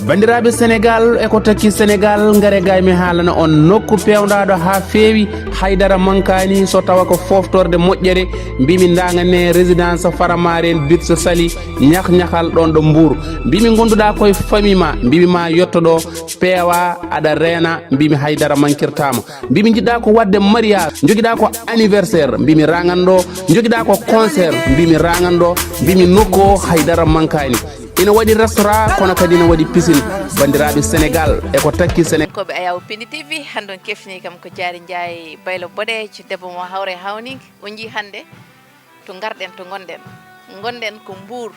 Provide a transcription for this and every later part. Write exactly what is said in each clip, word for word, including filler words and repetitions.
Banndiraaɓe Senegaal, e ko takki Senegaal, ngare gay mi haalana on nokku peewndaɗo haa feewi, haydara mankaani, so tawa ko fooftorde moƴƴere, mbimi ndagane résidence Faramaren, Birse Sali, ñax-ñaxal ɗon ɗo Mbuur. Mbimi ngonduɗa koye famille ma, mbimi ma yetto ɗo, peewa, aɗa reena, mbimi haydara mankirtama. Mbimi njiɗɗa ko waɗde mariage, njogiɗa ko anniversaire, mbimi ragan ɗo, njogiɗa ko concert, mbimi ragan ɗo, mbimi nokku o haydara mankaani. Ina waɗi restaurant, kono kadi ina waɗi piscine. Banndiraaɓe Senegaal, e ko takki Senegaal. Koɓe Ayaw Pindi T V, hannde on kefni kam ko Jaari Njaay Baylo Boɗe, ci debbo mo hawre hawni, o njii hannde to ngarɗen, to ngonɗen. Ngonɗen ko Mbuur,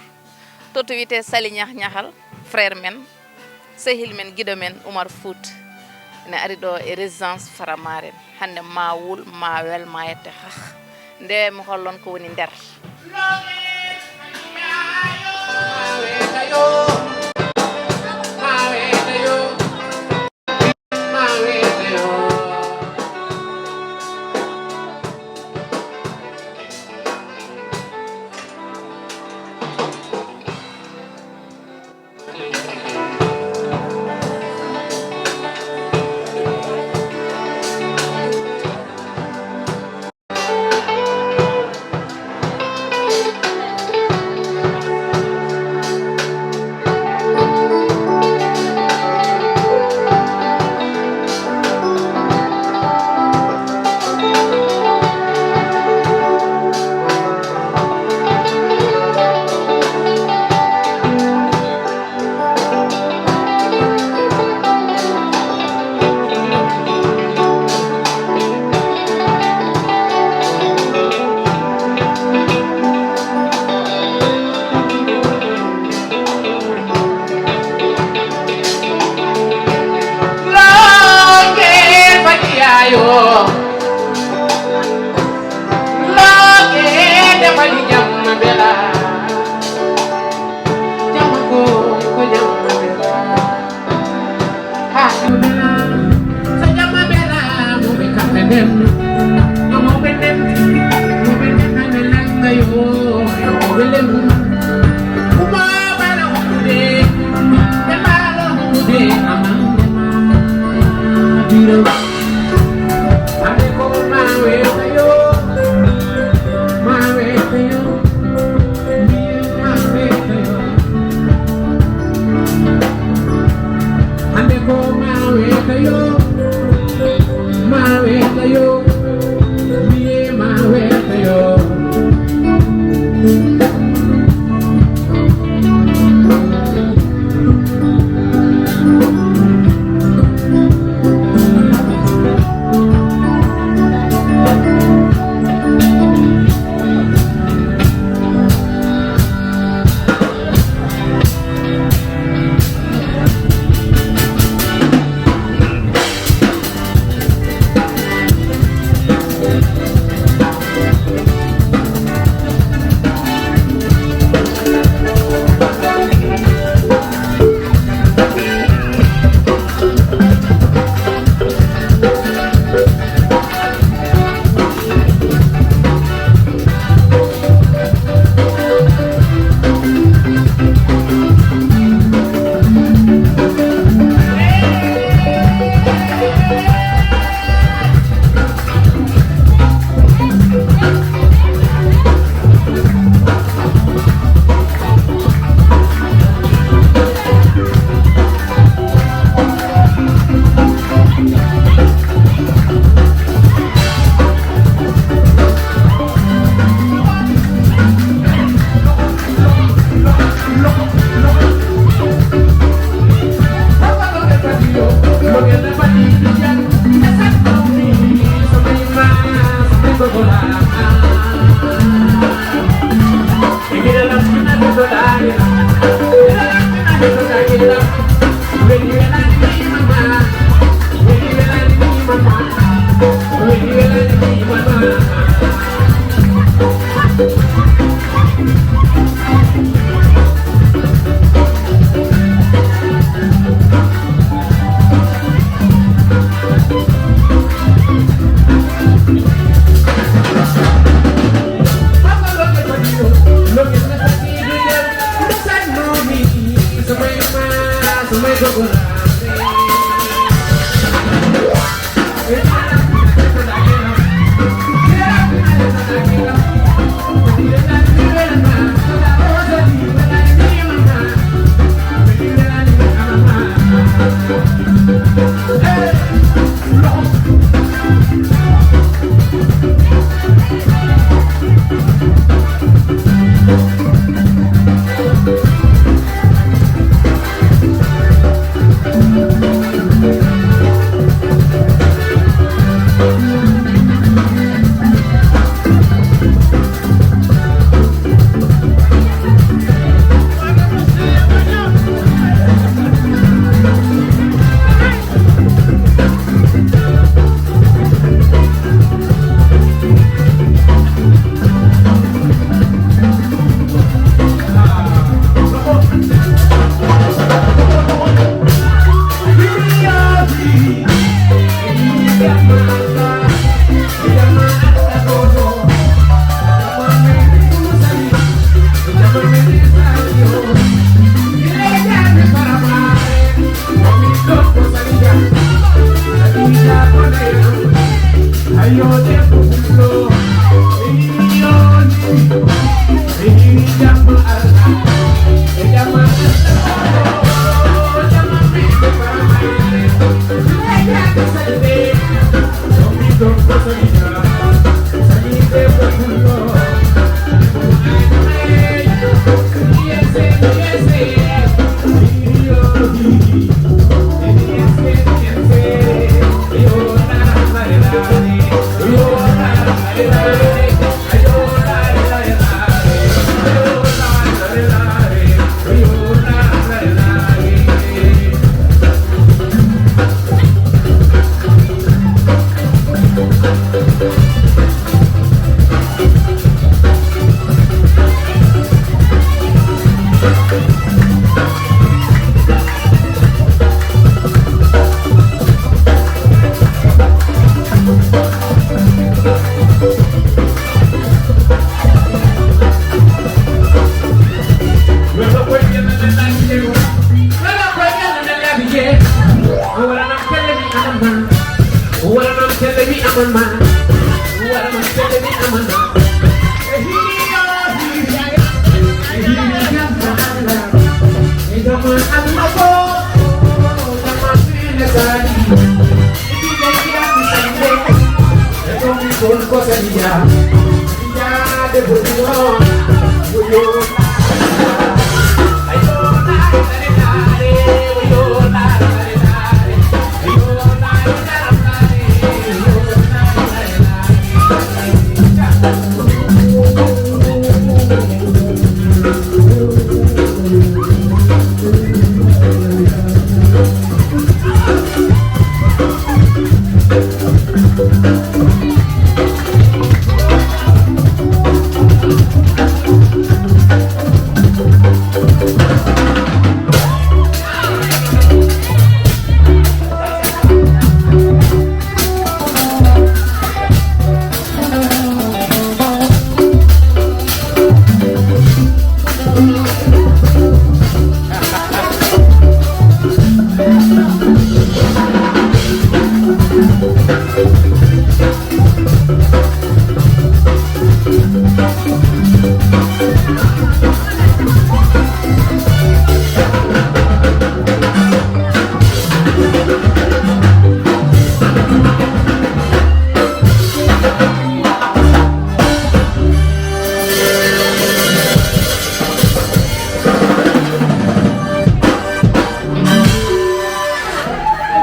to to wiyetee Sali Ñax Ñaxal, frère men, sehil men, giɗo men, Oumar Fout. Ene ari ɗo e résidence Faramaren. Hannde ma wul, ma wel, ma yette hah. Nde mi hollon ko woni nder.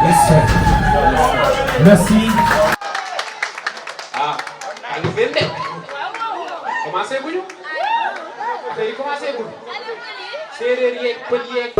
Yes, sir. Merci. Ah, a ngi ɓen de. Commencé guñu. Tey commencé guñu. Séeréer yeeg, pël yeeg.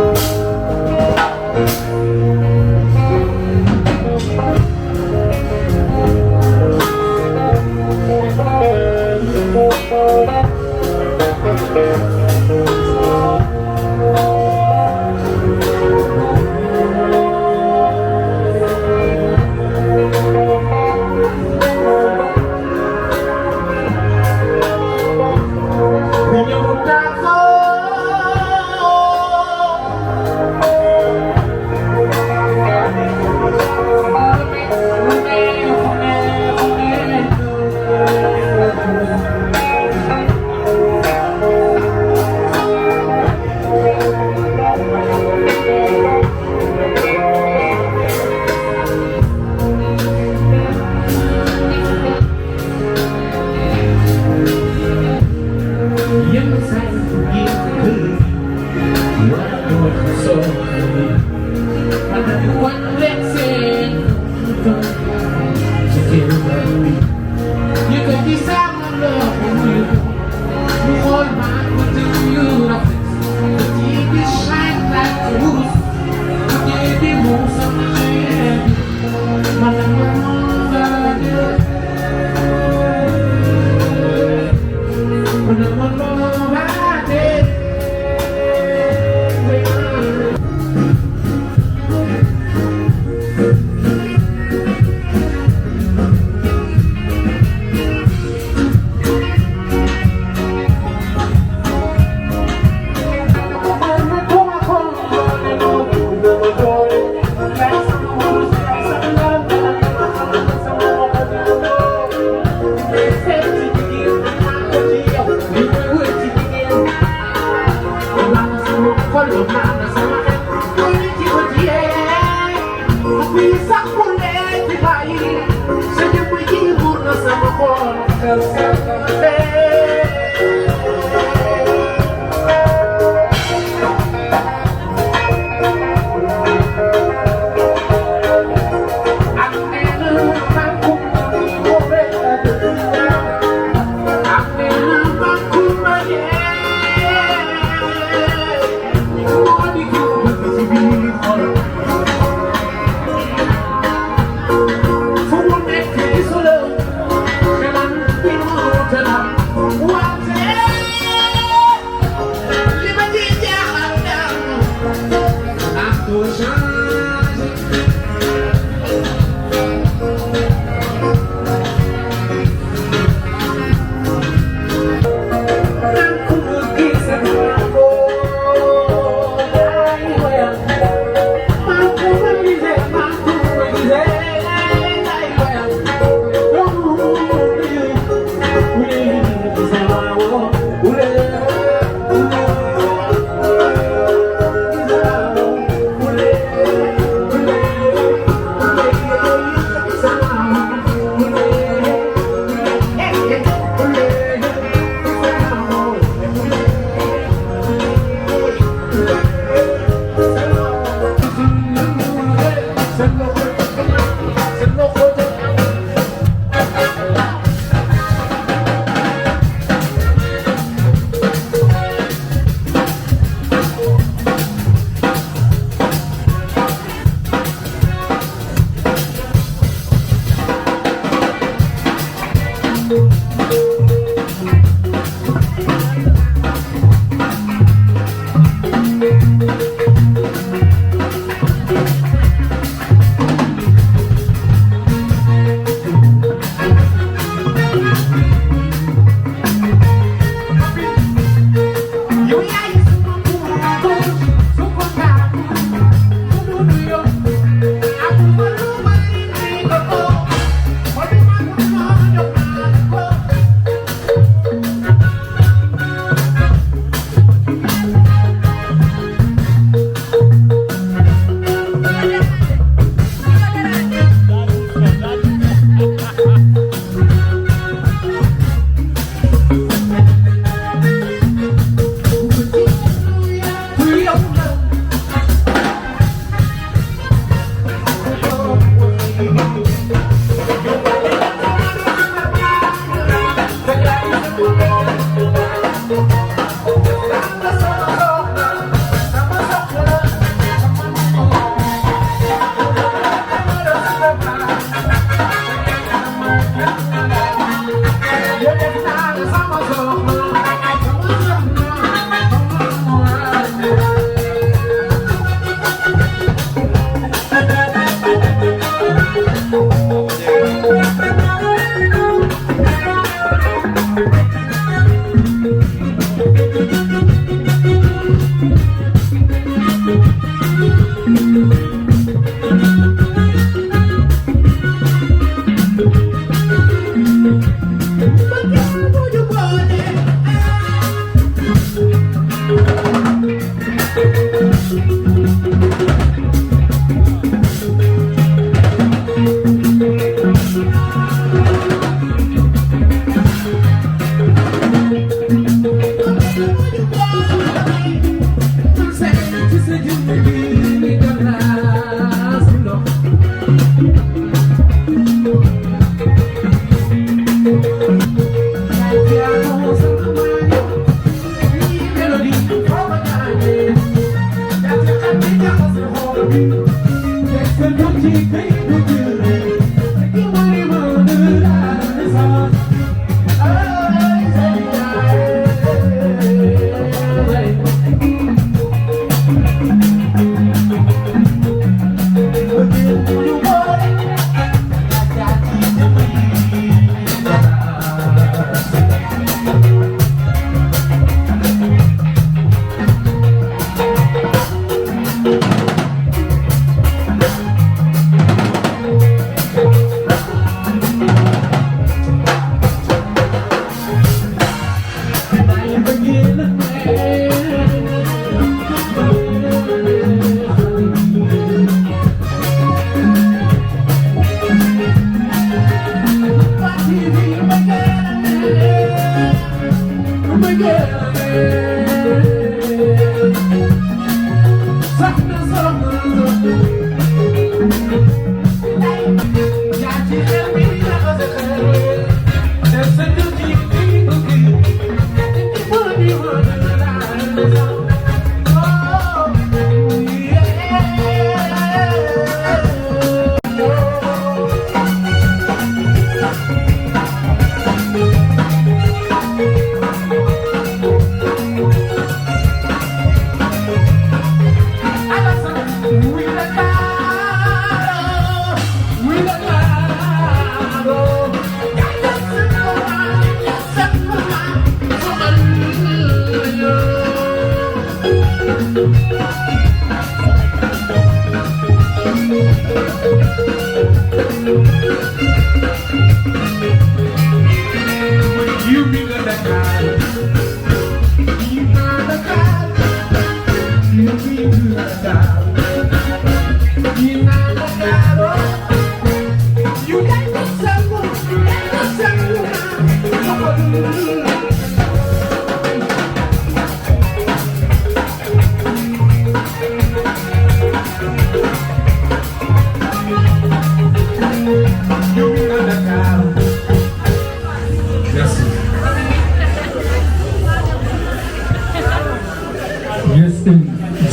Yes,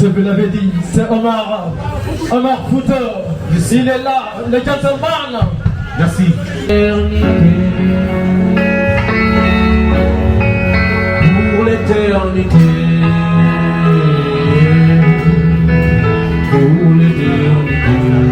je vous l'avais dit, c'est Omar, Omar Fouta. Il est là, le gentleman. Merci. Pour l'éternité, pour l'éternité.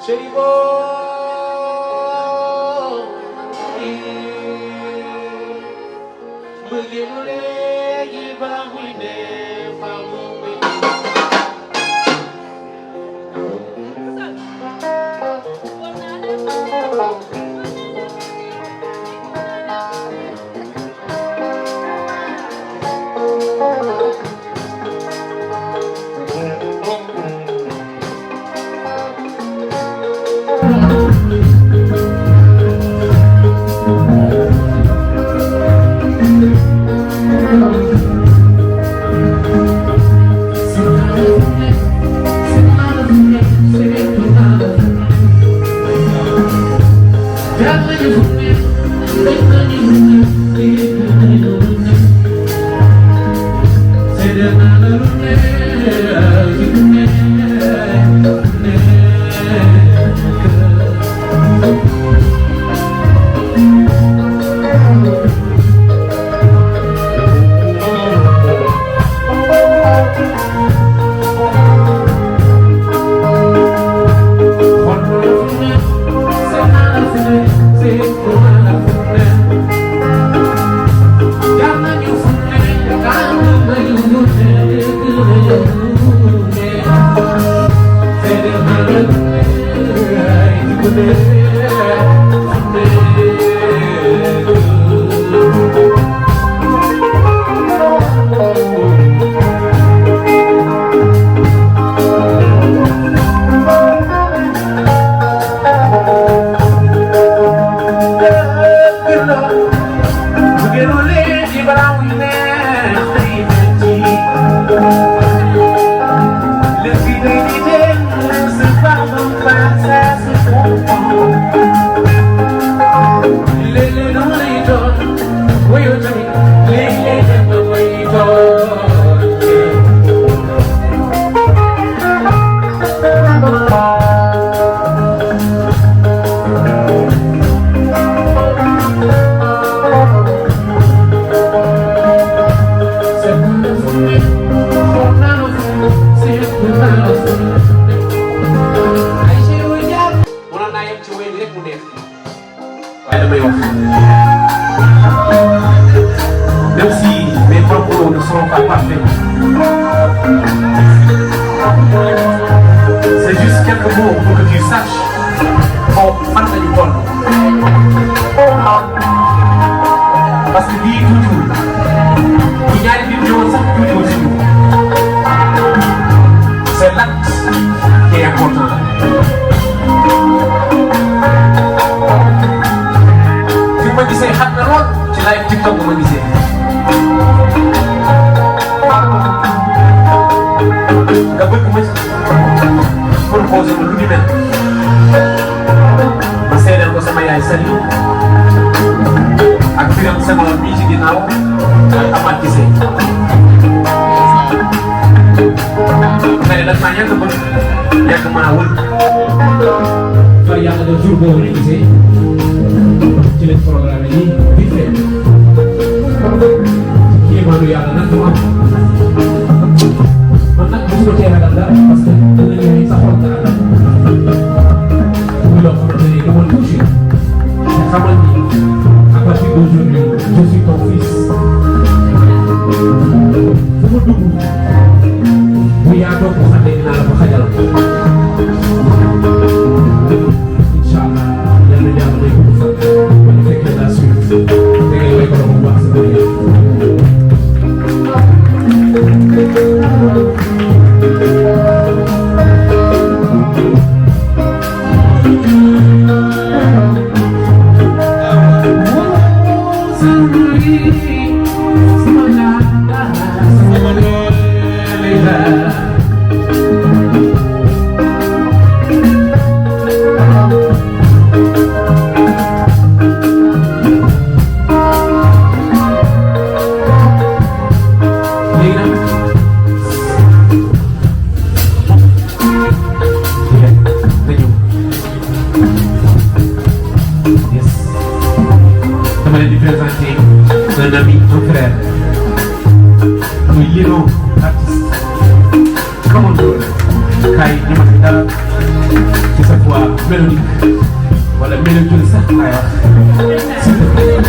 Chéri boy, mbëggeelu léegi baaxul ne faamu. Mënoon naa yem ci woy bi rek mu neex. Waaye damay wax. Même si mes propos ne sont pas parfaits, c'est juste quelques mots pour que tu saches. Bon, fan la ñu toll. Parce que lii tuutiwul. Bu ñaari nit ñëwoon sax tuutiwul si ñun. C'est l'acte qui est important. Fi ma gisee xam na lool ci live TikTok bu ma gisee. Nga bëgg ma ci proposé ma lu ni mel. Ma seedeel ko sama yaay Sali ak Biram Senghor bii ci ginnaaw ak Amath Cissé. Nga ne daf maa yàgg bëgg, yàgg maa wër. Far yàlla def jour boobu ñu gisee ci lañ programme yi vite fait. Kéemaanu yàlla nag mu am. Man nag mosuma cee ragal dara parce que dana ñëw sa xol nga àndal. Muy loo xamante ni dama touché. Te xamal ni à partir d'aujourd'hui, je suis ton fils. Fu ma dugg, bu yaatoo ko xatee dinaa la fa xajal. Incha allah, yal na yàlla may gudd fan. Ba ñu fekkee la suite. Te ngeen may ko bu baax sa bëri. Yes. Dama leen di présenter un ami, un frère. Muy Lino, artiste. Xamoon nga kay ñi ma fi dara ci sa voix mélodique wala mélodie sax laay wax. S'il te plaît.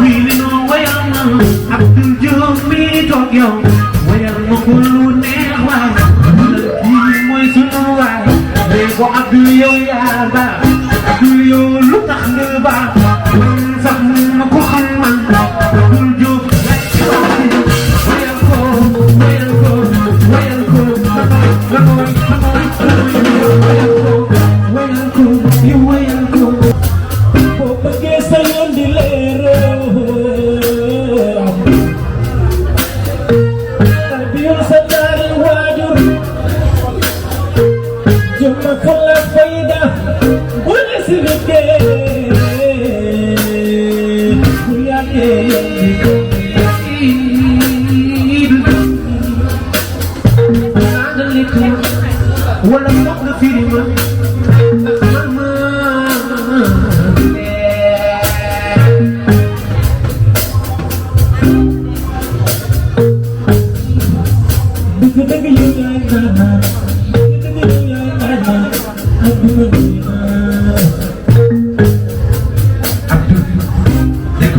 Wili no wayal ma Abdou Diouf mi toog yow, wayal ma ko lu neex waay. Kii mooy sunu waay, ne ko Abdou yow yaa baax. Abdou yow lu tax nga baax? Man sax mun ma ko xam man. Abdou Diouf, wayal ko, wayal ko, wayal ko, ma nooy, ma nooy, ma nooy, ma nooy, wayal ko, wayal ko, yow wayal ko. Boo bëggee sa yoon di leer, tarbiyul sa ñaari waajur, jom ak fulla ak fayda, bu la si rëddee, bu yàggee yoon bi. Wala mbokk nga firi ma, ndax man ma. Dëgg dëgg yow yaay ndaanaan, dëgg dëgg yow yaay ndaanaan, àdduna bi. Abdou, dëgg.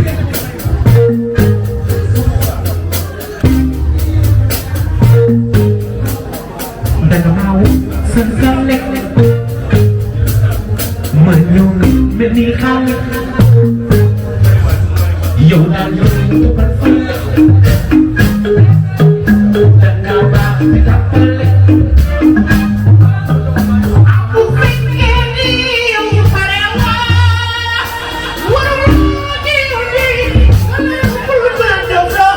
Danga maa woo sa gàlle, ma ñëw nga mel ni xale. Yow daal yow toogal fële. Danga baax di jàppale. Bu fekkee ni yow pare woo, warul di di wala bul ma def.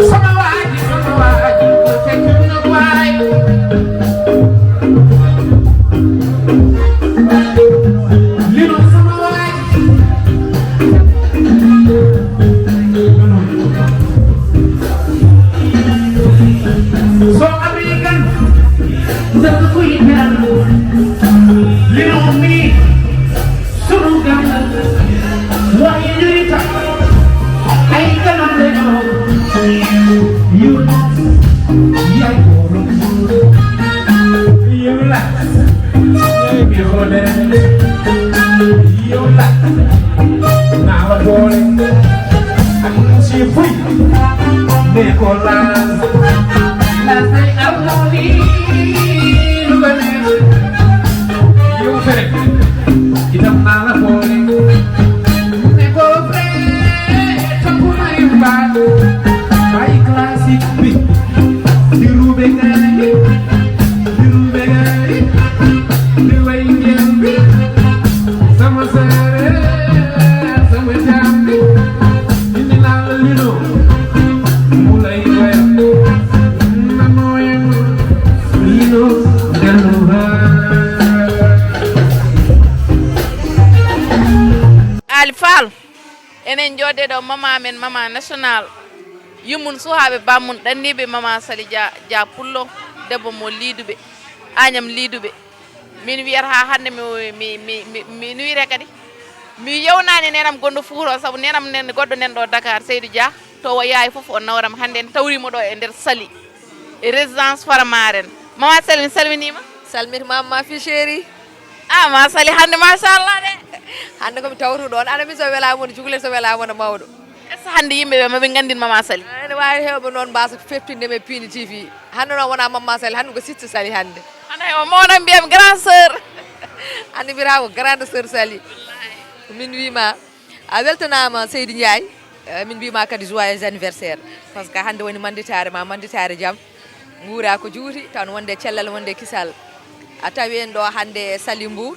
Sama waaji, sama waaji, ko fekk na waay. Lino sama waaji. Soo amee gan, danga koy teral. Lino mi, sunu gan la. Waaye ñuy tax ay kanam la ñoo. Yow la, yaay borom. Yow la, yaay bi xoole. Yow la, naa la boole ak monsieur Pouy. Ne ko laas, laas day am moo di lu ko neex. Yow fere, itam naa la boole. Ne ko fere, topp ma yu baax. Bàyyi classique bi. Di ruube gaay, di ruube gaay, di way ngeen bi. Sama sere, sama jaam bi. Indi naa la Lino, mu lay wayal. Na nooy Lino, dellu ba. Ali Fall. Enen njooɗee ɗo, mama men, mama national, yummum, suhaaɓe, bammum, ɗanniiɓe, mama Sali Dia, Dia Pullo, debbo mo Liiduɓe, Agnam Liiduɓe. Min wiyata haa hannde mi, mi, mi, mi, mi nuire kadi. Mi yewnaani neenam gonɗo Fuuta o, sabu neenam nen, goɗɗo nen ɗo Dakar, Seydou Dia, to o yahi fof o nawram. Hannde en tawriima ɗo e nder Sali, e résidence Faramaren. Mama Sali, mi salminiima. Salmit mama ma fi chéri. Ah, ma Sali hannde, machallah de. Hannde ko mi tawtu ɗoon. Ana min so welaama woni jugule, so welaama woni mawɗo. Est-ce que hannde yimɓe ɓe ma ɓe nganndin Mama Sali? Ene waawi heewɓe noon mbaasa feftinde men Pini T V. Hannde noon wonaa Mama Sali, hannde ko sister Sali hannde. Hannde o mawnan mbiyam grand sœur. Hannde mbiyata ko grande sœur Sali. Min wii ma, a weltanaama Seydi Ndiaye. Eh, min mbii ma kadi joyeux anniversaire. Parce que hannde woni mannditaare ma, mannditaare jam. Nguura ko juuti, tan wonde cellal, wonde kisal. A tawi en ɗo hannde e Sali Mbour,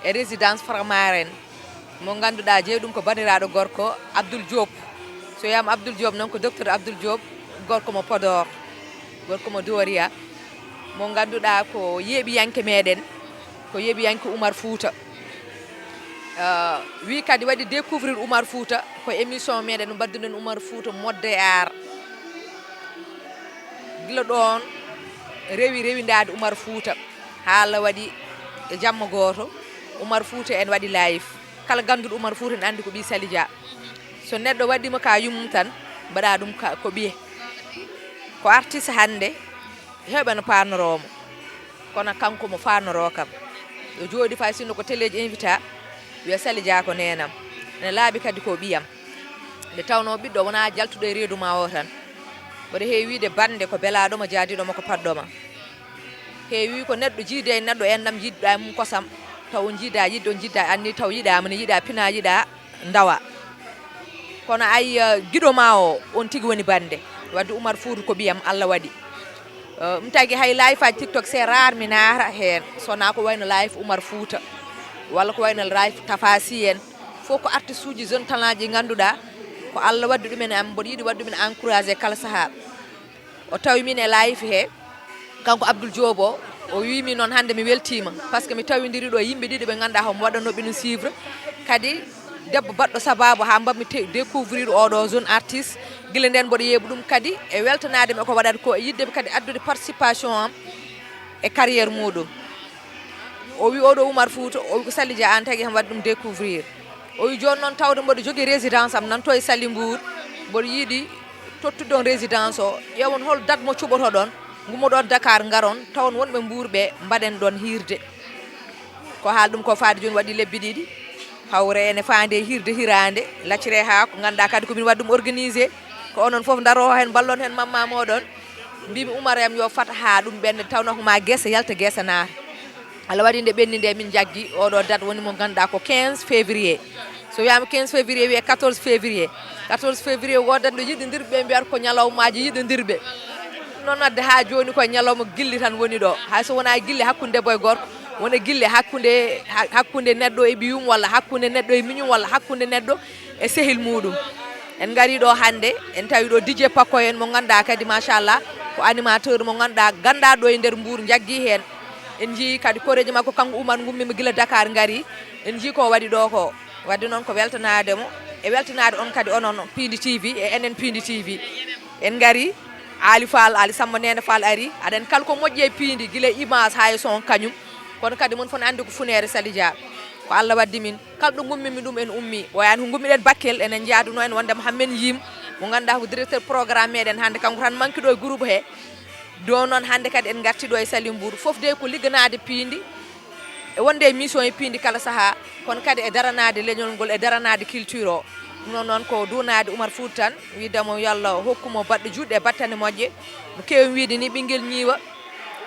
e résidence Faramaren. Mo ngannduɗaa jeyi ɗum ko banndiraaɗo gorko Abdoul Diop. So wiyaama Abdoul Diop noon ko docteur Abdoul Diop, gorko mo Podor, gorko mo Doria. Mo ngannduɗaa ko yeeɓiyanke meɗen, ko yeeɓiyanke Oumar Fouta. Wi kadi waɗi découvrir Oumar Fouta ko émission meɗen no mbaɗduɗen Oumar Fouta modde ar. Gila ɗon rewi rewindade Oumar Fouta, haala waɗi e jamma gooto Oumar Fouta en waɗi live. Kala ganduɗo Oumar Fouta ne andi ko ɓi Sali Dia. So neɗɗo waɗima ka yummum tan, mbaɗa ɗum ka ko ɓiye. Ko artiste hande, hewɓe no panoroomo, kono kanko mo faanoro kam. Yo jooɗi fay sinno ko teleeji invita, wiya Sali Dia ko neenam. Ene laaɓi kadi ko ɓiyam. Nde tawnoo ɓiɗɗo wonaa jaltuɗo e reedu ma o tan. Mboɗo heewi wiide bannde ko belaaɗo ma, jaadiiɗo ma, ko paɗɗo ma. Heewi ko neɗɗo jiide e neɗɗo en nam yiɗɗa e mum kosam, taw on jiida yiɗde, on jiida anni, taw yiɗaama ne yiɗa pina, yiɗa ndawa. Kono ay, eh, giɗo ma o, on tigi woni bannde. Wadde Oumar Fouta ko ɓiyam, Allah waɗi. Eh, mi tagi hay live aji TikTok, c'est rare mi naata heen. Sona ko wayno live Oumar Fouta, walla ko wayno live Tafa Sy en. Fof ko artiste uji jeune talent ji ngannduɗaa ko Allah waddi ɗumen am, mboɗo yiɗi waɗde ɗumen encouragé kala sahaa. O tawi min e live he, kanko Abdoul Diop o, o wi min noon hannde mi weltiima, par ce que mi tawindiri ɗo e yimɓe ɗiɗi ɓe ngannduɗaa homo waɗanno ɓe no suivre. Kadi debbo baɗɗo sababu haa mbaɗmi te-, découvrir oɗo jeune artiste. Gila nden mboɗo yeeɓi ɗum kadi e weltanaade mi ko waɗata ko, e yiɗde kadi addude participation am e carrière muɗum. O wi oɗo Oumar Fouta, o wi ko Sali Dia an tagi hami waɗi ɗum découvrir. O wi jooni noon tawde mboɗo jogii résidence am nan to e Sali Mbour, mboɗo yiɗi tottude on résidence o, ƴeewon hol date mo cuɓotoɗon, ngummoɗon Dakar ngaron, tawon wonɓe Mbour ɓe mbaɗen ɗon hiirde. Ko haal ɗum ko faade jooni waɗi lebbi ɗiɗi, hawre ene faande e hiirde hiraande, laccire haa ko ngannduɗaa kadi ko min waɗi ɗum organisé, ko onon fof ndaro heen mballon heen mamma moɗon. Mbimi Oumar yam yo fat haa ɗum ɓennde, tawnoo ko ma gese yalta gese naata. Allah waɗi nde ɓenni nde min jaggi oɗo date woni mo ngannduɗaa ko quinze février. So wiyama quinze février wiye quatorze février. Quatorze février wodat ɗo yiɗodirɓe ɓe mbiyata ko ñalawmaji yiɗodirɓe. Noon adde haa jooni koye ñalawma gilli tan woni ɗo. Hay so wona gilli hakkunde debbo e gorko, wona gilli hakkunde, ha-, hakkunde neɗɗo e ɓiyum walla hakkunde neɗɗo e miñum walla hakkunde neɗɗo e sehil muɗum. En ngari ɗo hannde, en tawi ɗo D J Pakko en mo ngannduɗaa kadi machallah ko animateur mo ngannduɗaa gannduɗo e nder Mbour jaggi heen. En njii kadi koreeji makko kanko Oumar ngummima gila Dakar ngari. En njii ko waɗi ɗo ko. Wadde noon ko weltanaade mo e weltanaade on kadi onon Pindi T V e enen Pindi T V. En ngari Aali Fall, Aali Samba Neene Fall ari. Aɗen kala ko moƴƴi e Pindi gila e image haa e son kañum. Kono kadi mon fof ne anndi ko funeere Sali Dia. Ko Allah waddi min. Kala ɗo ngummi mi ɗum en ummi. Ɓooyaani ko ngummiɗen Bakel, enen njaaduno en wondema hammen yiim. Mo ngannduɗaa ko directeur programme meɗen hannde, kanko tan manki ɗo e groupe he. Do noon hannde kadi en ngarti ɗo e Sali Mbour. Fof de ko ligganaade Pindi. E wonde e mission e Pindi kala sahaa. Kono kadi e daranaade leñol ngol, e daranaade culture o. Ɗum noon noon ko duunaade Oumar Fouta tan. Wiide mo yo Allah hokku mo baɗɗo juuɗe e battane moƴƴe. No keewi wiide ni ɓinngel ñiiwa.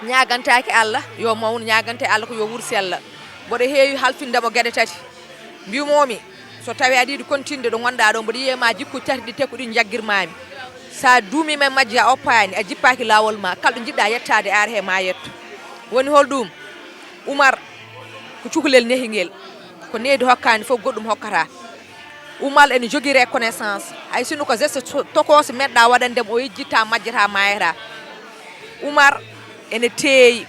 Ñaagantaake Allah yo mawnu, ñaagante Allah ko yo wuur sella. Mboɗo heewi halfinde mo geɗe tati. Mbiwmomi, so tawi aɗa yiɗi kontinde ɗo ngonɗa ɗo, mboɗo yiye ma jikku tati ɗi te ko ɗin jaggirmami. Sa duumima e majji a oppaani, a jippaaki laawol ma, kala ɗo jiɗɗa yettaade are he ma yetto. Woni hol ɗum? Oumar, ko cukalel nehi ngel, ko needi hokkani fof goɗɗum hokkata. Oumar ene jogii reconnaissance, hay sinno ko geste to-, tokooso meɗɗa waɗande mo, o yejjitta, majjata, mayata. Oumar ene teeyi.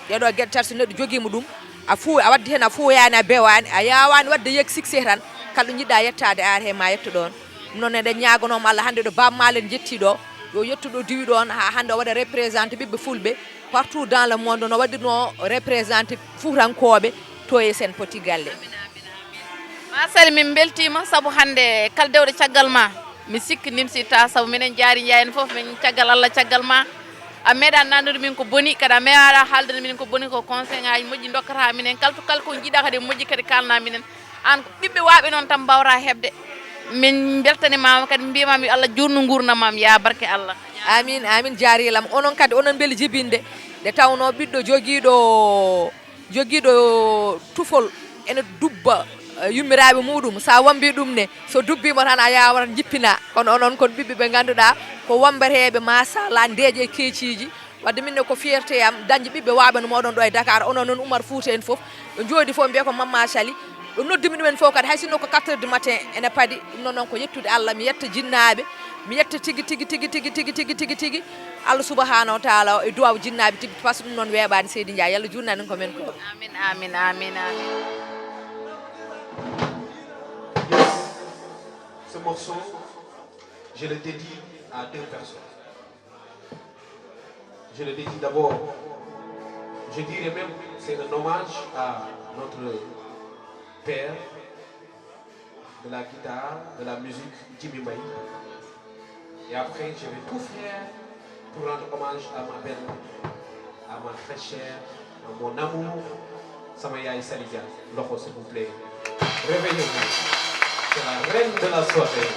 Ɗeɗo geɗe tati so neɗɗo jogiima ɗum, a fuu-, a waddi heen, a fuuyaani, a bewaani, a yaawaani wadde yeeg succès tan, kala ɗo jiɗɗa yettaade are he ma yetto ɗon. Ɗum noon eɗen ñaaganoo mo Allah hannde ɗo Baaba Maal en jetti ɗo, yo yettu ɗo diwi ɗon, haa hannde o waɗa représenté ɓiɓɓe fulɓe partout dans le monde, no waɗirno représenté fuutankooɓe to e sen poti galle. Ma Sali, min mbeltiima, sabu hannde kala dewɗo caggal ma, mi sikki nimsitta, sabu minen Jaari Njaay en fof, min caggal Allah, caggal ma. A meeɗa nannude min ko boni, kadi a meeɗa haaldude min ko boni, ko conseil ngaji moƴƴi dokkata minen, kala to, kala ko jiɗɗa kadi moƴƴi kadi kalna minen. An ko ɓiɓɓe waaɓe noon tan mbawata heɓde. Min mbeltanimaama kadi, mbiyamaami yo Allah juutnu nguurndam ma, yaa barke Allah. Amin, amin, jaarilam. Onon kadi, onon mbeli jibinde. Nde tawnoo ɓiɗɗo jogiiɗo jogiiɗo tufol ene dubba, eh, yummiraaɓe muɗum, sa wambi ɗum ne, so dubbima tan a yawata jippina. Kono onon kon ɓiɓɓe ɓe ngannduɗaa ko wambateeɓe, machallah, ndeeƴe e keeciiji. Wadde min ne ko fierté am dañde ɓiɓɓe waaɓe no moɗon ɗo e Dakar. Onon noon Oumar Fouta en fof, ɓe jooɗi fof mbiya ko Mamma Sali. Ɓe noddumi ɗumen fof kadi, hay sinno ko quatre heures du matin ene paadi. Ɗum noon, noon ko yettude Allah, mi yetta jinnaaɓe, mi yetta tigi, tigi, tigi, tigi, tigi, tigi, tigi, tigi, Allah subhanahu wa taala o e duwaw jinnaaɓe tigi, par ce que ɗum noon weeɓaani. Seydi Ndiaye, yo Allah juutnan en ko men ko. Amin, amin, amin, amin. Ce morceau, je le dédie à deux personnes. Je le dédie d'abord, je dirais même, c'est un hommage à notre père de la guitare, de la musique, Jimmy Mbaye. Et après, je vais tout faire pour rendre hommage à ma belle, à ma très chère, à mon amour, sama yaay Salidia. Loxo, s'il vous plaît. Réveillez-vous. C'est la reine de la soirée.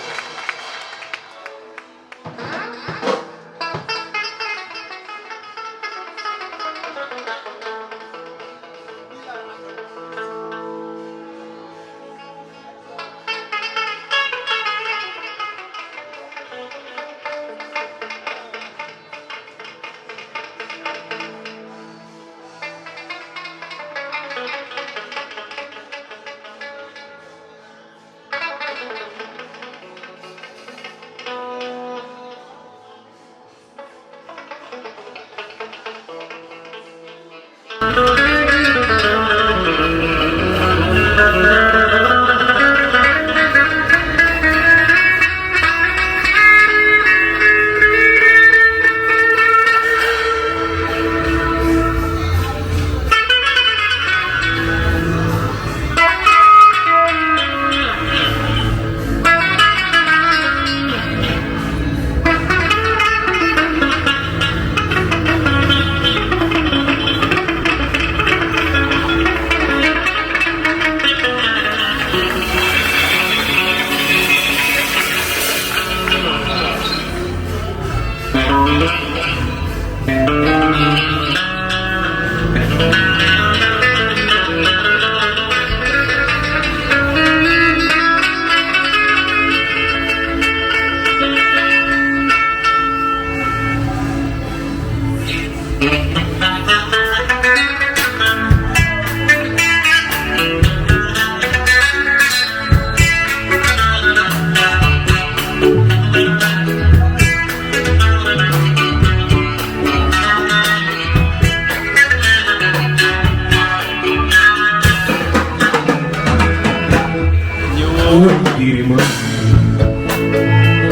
Ñawandiri ma.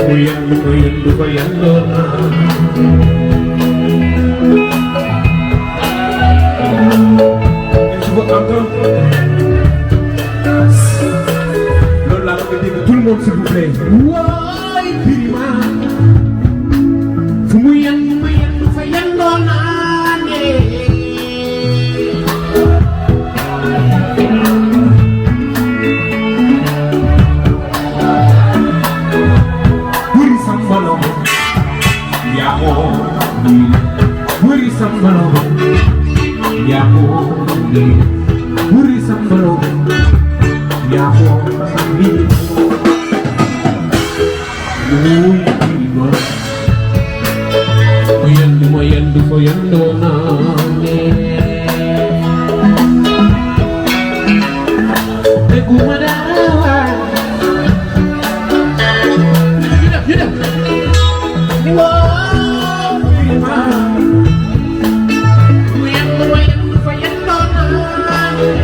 Ko yandu, ko yandu, ko yandu. Je veux entendre. Loolu laa bëgg a dégg, tout le monde, s'il vous plaît. Waay, Birima. Fu mu yendu, mu yendu fa yendoo naane. Buri sambalo, yamo, buri sambalo, yamo, buri sambalo, yamo. Mo yendu, mo yendu, ko yendu naane. Be kuma dawa. Yida, yida. Wo, mo yendu, mo yendu, ko yendu naane.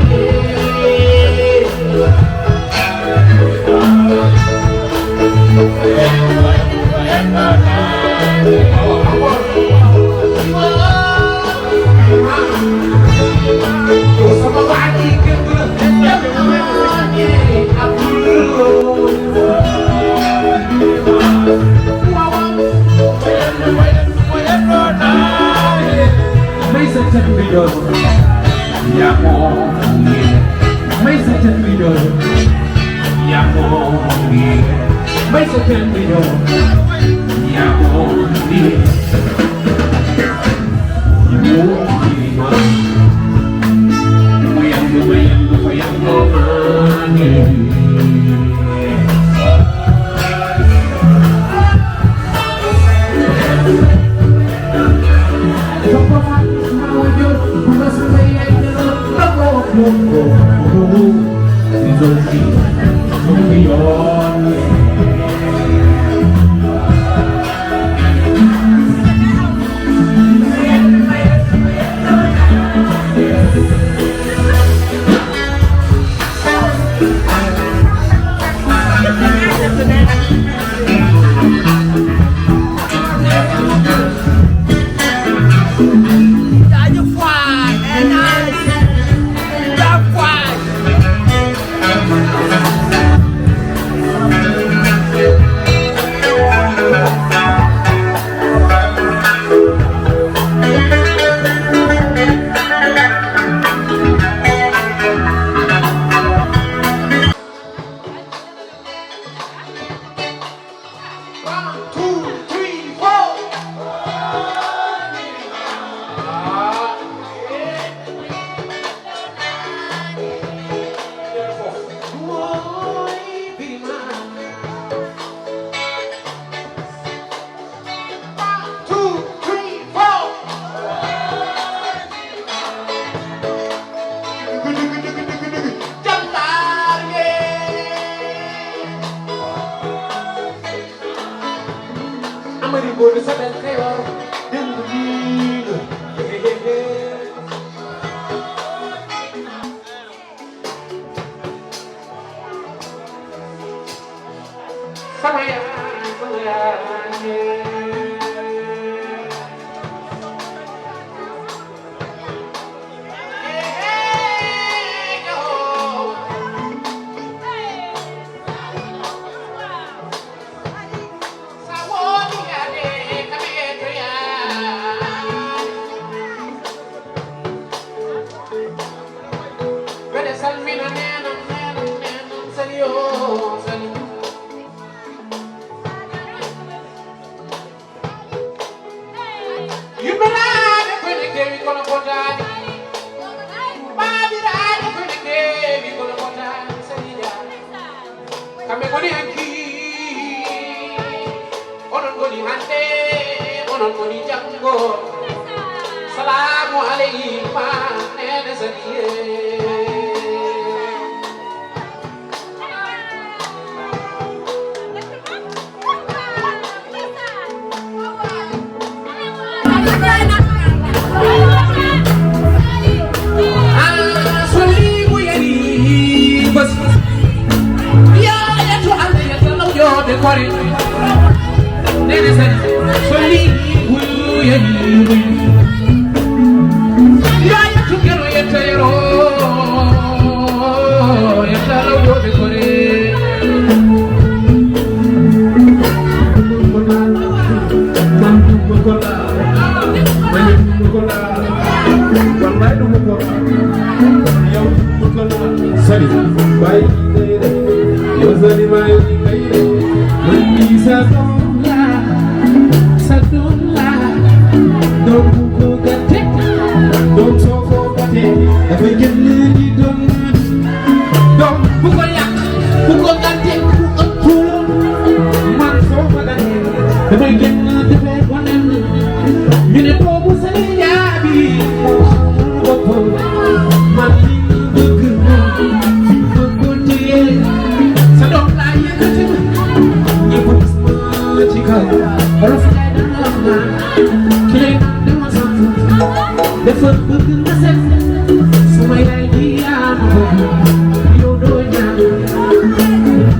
May sa catu bi doon. Yamo, may sa catu bi doon. Yamo, may sa catu bi doon. Yamo, Yummiraade koy ne keewi kono fotaani. Baabiraaɗe koy ne keewi kono fotaani. Sariya. Kamɓe ngoni hanki, onon ngoni hannde, onon ngoni janngo. Salaamu aleykum, neene Sadiye. Wallaay ɗum ko. Sali, bay, yo Sali, bay, bay, woni sa soxla, sa doom la, doom bu ko gàtte, doom soo ko gàtte, dafay génn di doom, doom bu ko yàq, bu ko gàtte, bu ëpp la, man soo ma gàtte, dafay génn dafay bonal, ñu ne boobu sa jaabi, moo xamul boppam, man li ma bëgg moom, fi ma ko téye, sa doom laa yëkkati ma, ñëpp gis ma ci kaw, olof Njaay dana ma, ki lay naan dama sant, dafa bëgg nga set, sama yaay ji yaa ma bëgg, yow doo ñaan,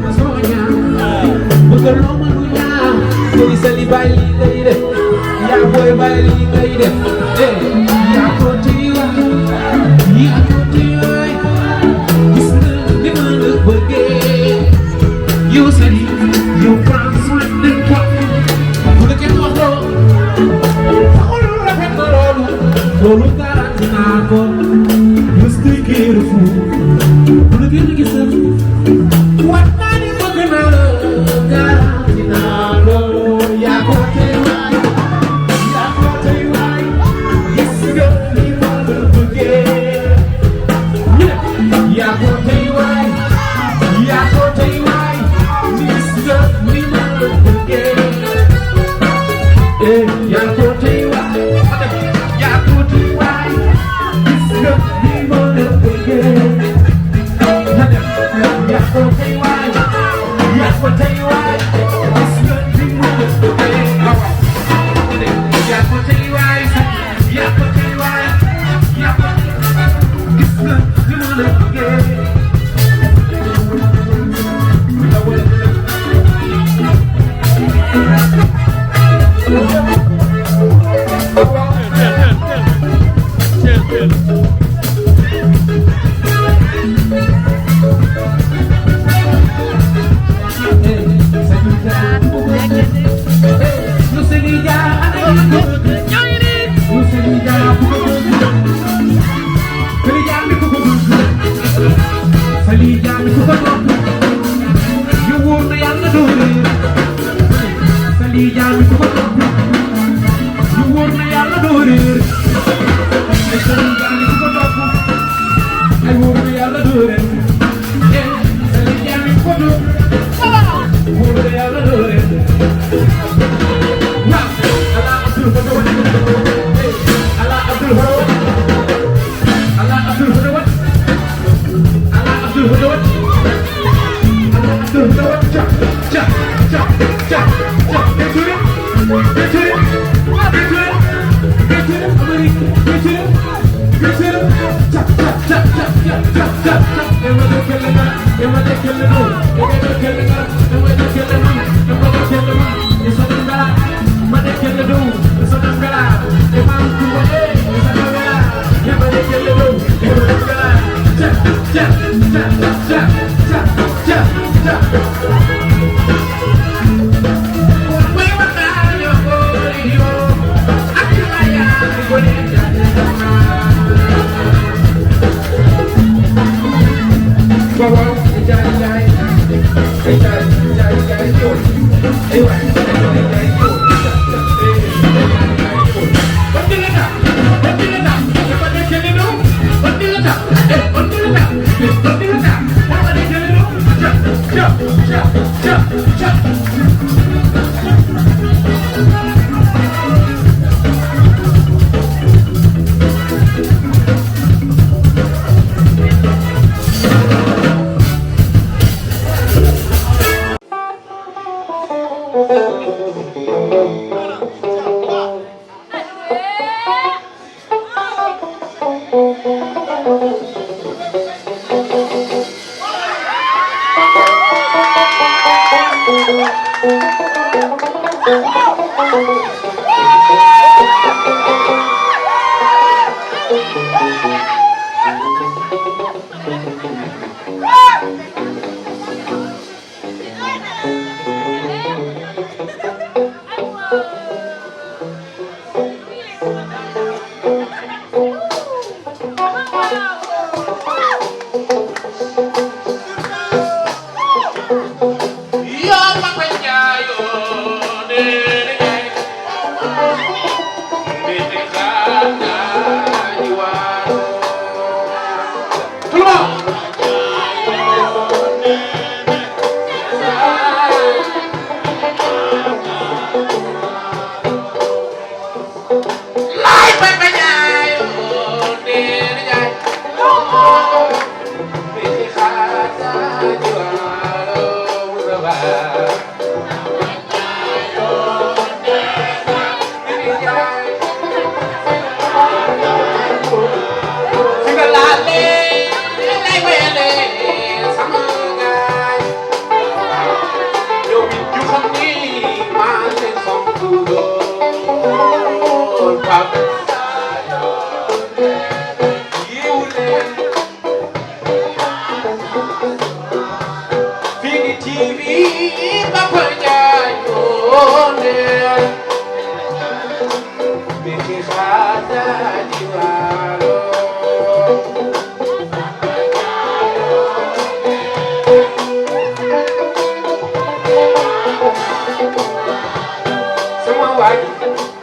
ma soo ñaan, bëgg loo ma lu ñaan, Sali Sali bàyyi li ngay def, yaa booy bàyyi li ngay def, eh, yaa ko tey waay, yaa ko tey waay, gis nga ni ma la bëggee, yow Sali, yow prends soin de toi, bu la kenn wax loo, loolu rafet na loolu, loolu garanti naa ko, mës koy kër fu, bu la kenn gisal, wat naa ni bëgg naa la, garanti naa loolu, yaa ko tey waay, yaa ko tey waay, gis nga ni ma la bëggee, yaa ko tey waay, yaa ko tey waay, gis nga ni ma la bëggee. Eh, yaa ko tey waay, yaa ko tey waay, gis nga ni ma la bëggee. Yaa ko tey waay, yaa ko tey waay, gis nga ni ma la bëggee. Waaw, waaw. Yaa ko tey waay, yaa ko tey waay, yaa ko tey, gis nga ni ma la bëggee. Sali Jaame ku ko topp, ñu wóor na Yàlla doo réer. Sali Jaame ku ko topp, ñu wóor na Yàlla doo réer. Ay Sali Jaame ku ko topp, ay wóor na Yàlla doo réer. Eh, Sali Jaame ku ko topp, wóor na Yàlla doo réer. Waaw, ala Abdul ko doon. Eh, ala Abdul ko doon. Ala Abdul Huda wat. Ala Abdul Huda wat. Ala Abdul Huda wat. Ca, ca, ca, ca, ca. Ɓe turi. Ɓe turi.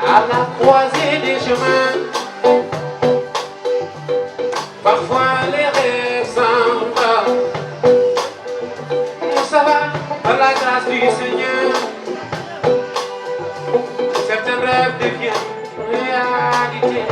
À la croisée des chemins, parfois les rêves s'en vont. Moussa, par la grâce du Seigneur, certains rêves deviennent réalité.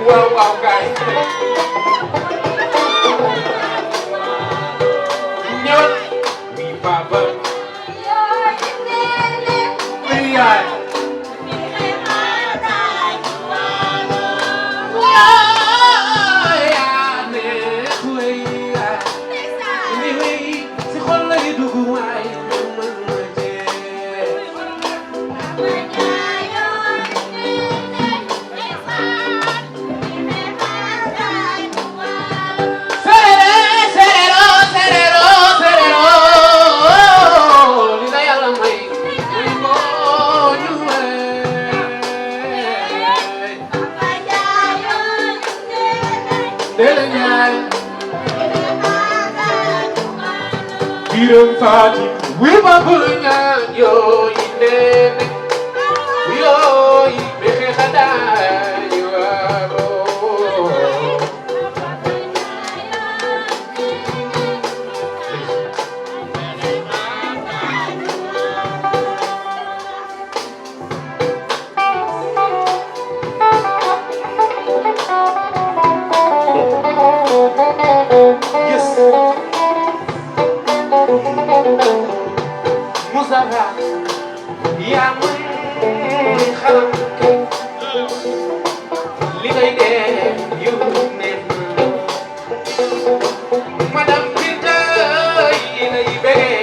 Waaw, waaw, kay. Ñëwal. Wi papa. Wi yaay. Waaw, yaa neex, wi yaay. Wi, wi, si xol lay dugg, waay, mën ma cee. Ele Njaay. Biram Faati. Wi ma bul ñaan yo yinde ne. Yo yi bexe xada yo aro. Yes. Moustapha, yaa mën xalam kay. Li ngay def yu neex na. Madame Binta, ina yi bege.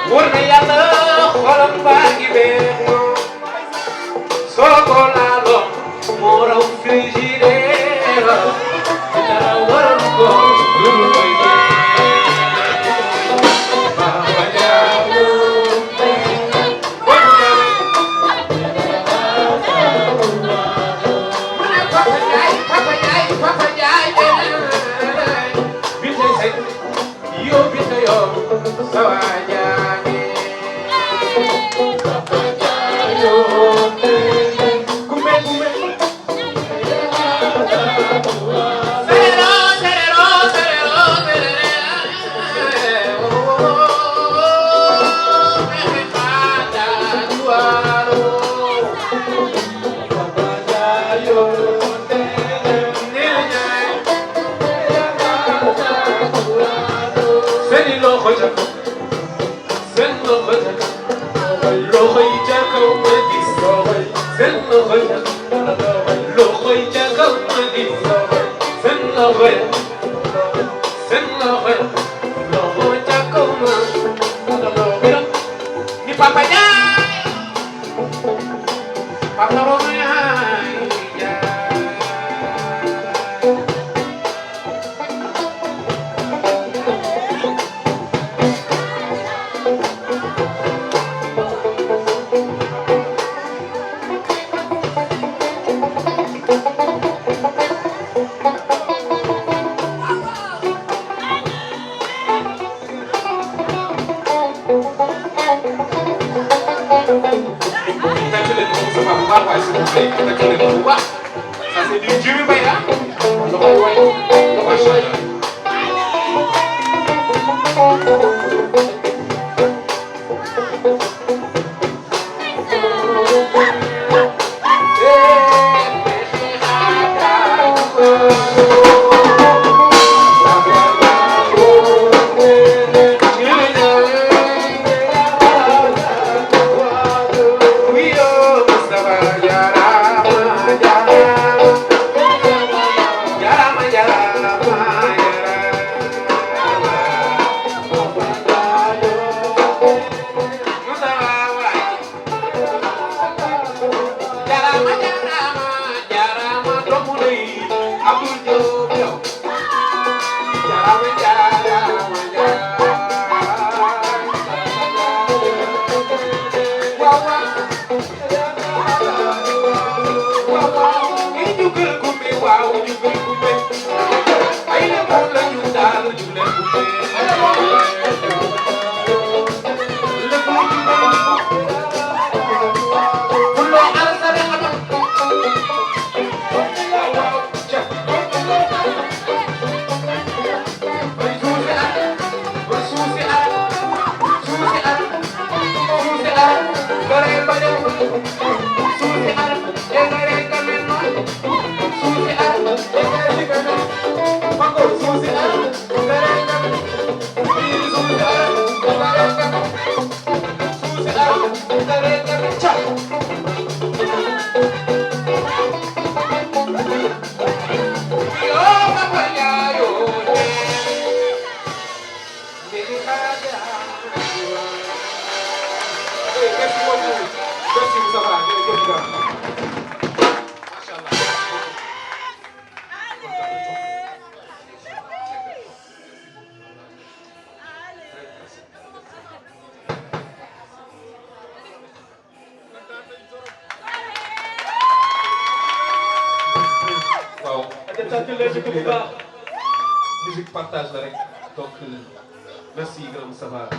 Wóor na Yàlla, xolam baa ngi beex moom. Soo ko laaloon, moo raw frigidaire. Dara waral ko, lu dul koy jeex. Papa Diallo. Papa Ndiaye, Papa Ndiaye, Papa Ndiaye. Binta Seck, yo Binta yo, sa waa jaa ngi. Kumbe, kumbe. Seni loxo ca kaw. Seen loxo ca kaw. Loxo yi ca kaw ma gis. Seen loxo ca kaw. Loxo yi ca kaw ma gis. Seen loxo ya. Seen loxo ya. Loxo ca kaw ma. Ni Papa Ndiaye. Papa Romain Ndiaye. Tàccu leen ko, Moustapha, bu baax waay, s'il vous plaît. Tàccu leen ko bu baax. Ça, c'est du Jimmy Mbaye, ah. Loxo yi waay. Loxo yi waay. Jarama, jarama, jarama, doomu ley, Abdou Diop, yow. Jarama, jarama, jarama. Waaw, waaw. Waaw, waaw. Ni jugal kumbe, waaw, jugal kumbe. Ay, le moom la ñu daal. Tàccu leen ko bu baax. Musique partage la rek. Donc, euh, merci grand Moustapha.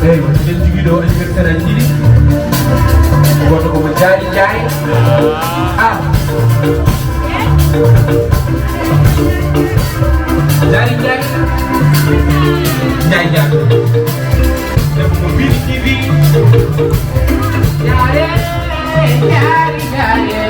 Eyi, eɗen jogii ɗo anniversaire aji ɗiɗi. Gooto ko mo Jaari Njaay. Ah. Jaari Njaay. Njaay Jaari. Debbo ko Biri T V. Jaare, jaare, jaare.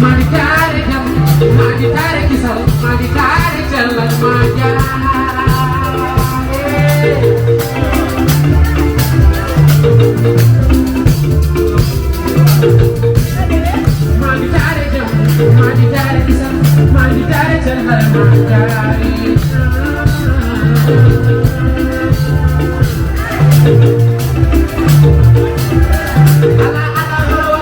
Madi taare jam, madi taare kisal, madi taare cellal ma jaare. Madi taare jam, madi taare kisal, madi taare cellal ma jaare. Ala, ala, hawa.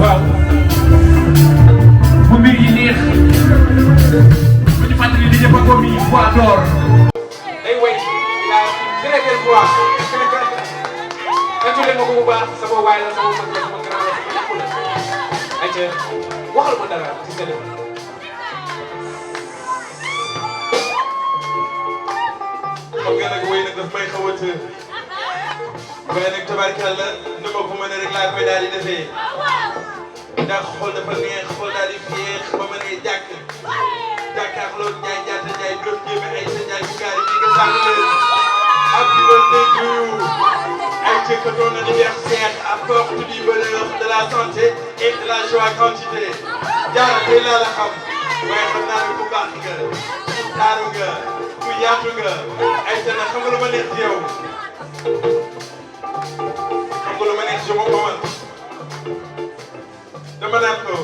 Waaw, bu mbir yi neex, bu ñu fàttali li ñu bëggoon yi poids d'or. Day way, il a une très belle voix. Tàccu leen ma ko bu baax, sama waay la, sama mag la, sama grand la, sama lépp la. Ayca, waxal ma dara ci Saliou. Xam nga nag, way nag daf may xaw a të. Waaye nag, tabarkàlla, ni ma ko mënee rek laa koy daal di defee. Ndax xol dafa neex, xol daal di féex, ba ma nee jàkk. Jàkkaarloo Njaay Jaata Njaay, Biram Jéeme, Aysa Njaay, bu gaari bi nga sànni leen. Happy birthday to you. Ayca, que ton anniversaire apporte du bonheur, de la santé et de la joie quantité. Jaara, tey laa la xam. Waaye xam naa ne ku baax nga, ku taaru nga, ku yaatu nga. Ayca, nag xam nga lu ma neex ci yow? Xam nga lu ma neex ci moom, Omar? Dama naan ko,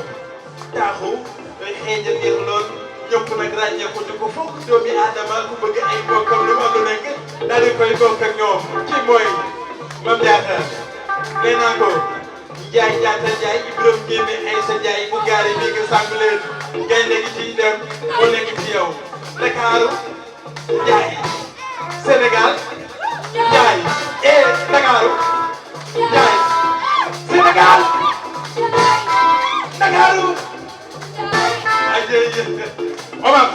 taaxu day xeeñ a neex lool, ñëpp nag ràññee ko, ñu ko fonk doomi aadama, ku bëgg ay mbokkam, lu mu am lu nekk, daal di koy bokk ak ñoom. Kii mooy Mame Diatta. Nee naa ko, Njaay Jaata Njaay, Ibrahima Jéeme, Aysa Njaay, bu gaari bi nga sànq leen, gaynde gi ciy dem, moo nekk ci yow. Ndakaaru, Njaay. Sénégal, Njaay. Eh, Ndakaaru, Njaay. Sénégal, Ndakaaru. Ay, jërëjëf. Omar,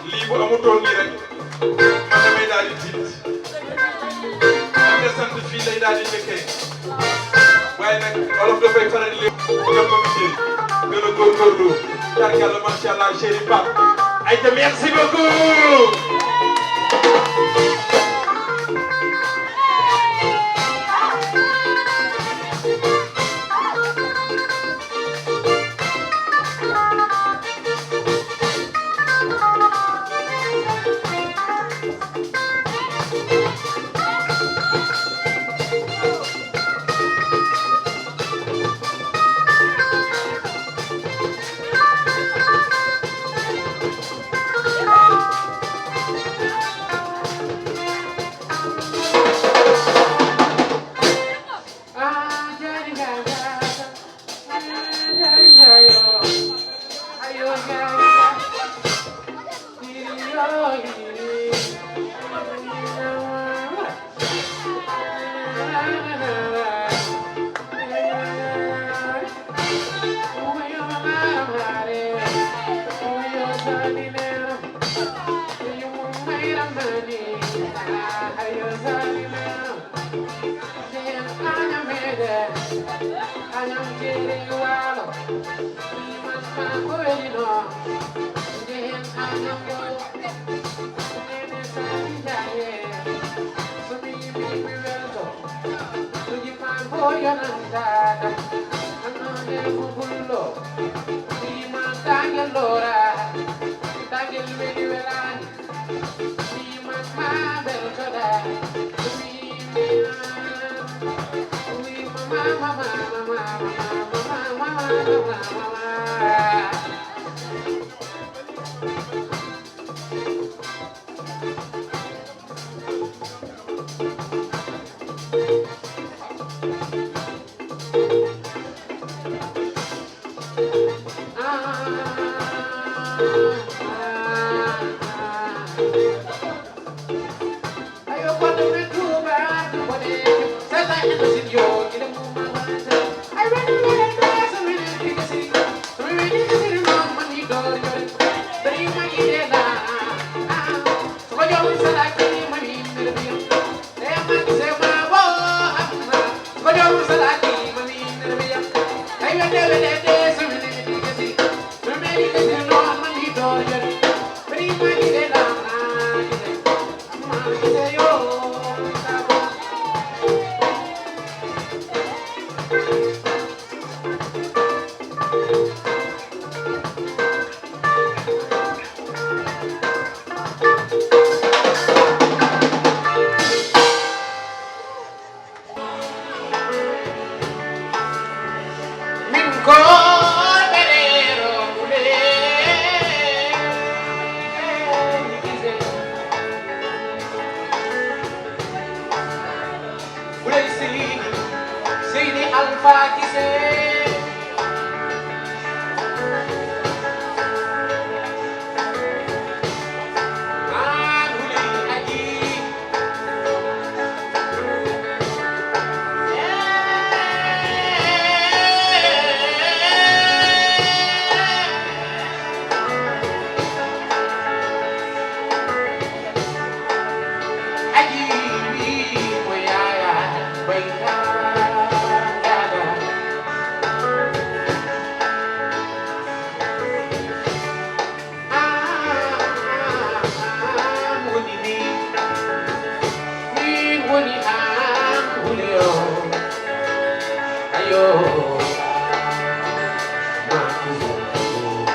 lii bu amutoon nii rek, man damay daal di tiit. Xam nga sant fii lay daal di njëkkee. Waaye nag, olof dafay faral di lépp, ñëpp a ngi ci gën a góorgóorlu. Tarkalla, macha Allah, chéri Pape. Aïcha, merci beaucoup. An woni min, min woni an, Julio. Ayo, ma ɗum.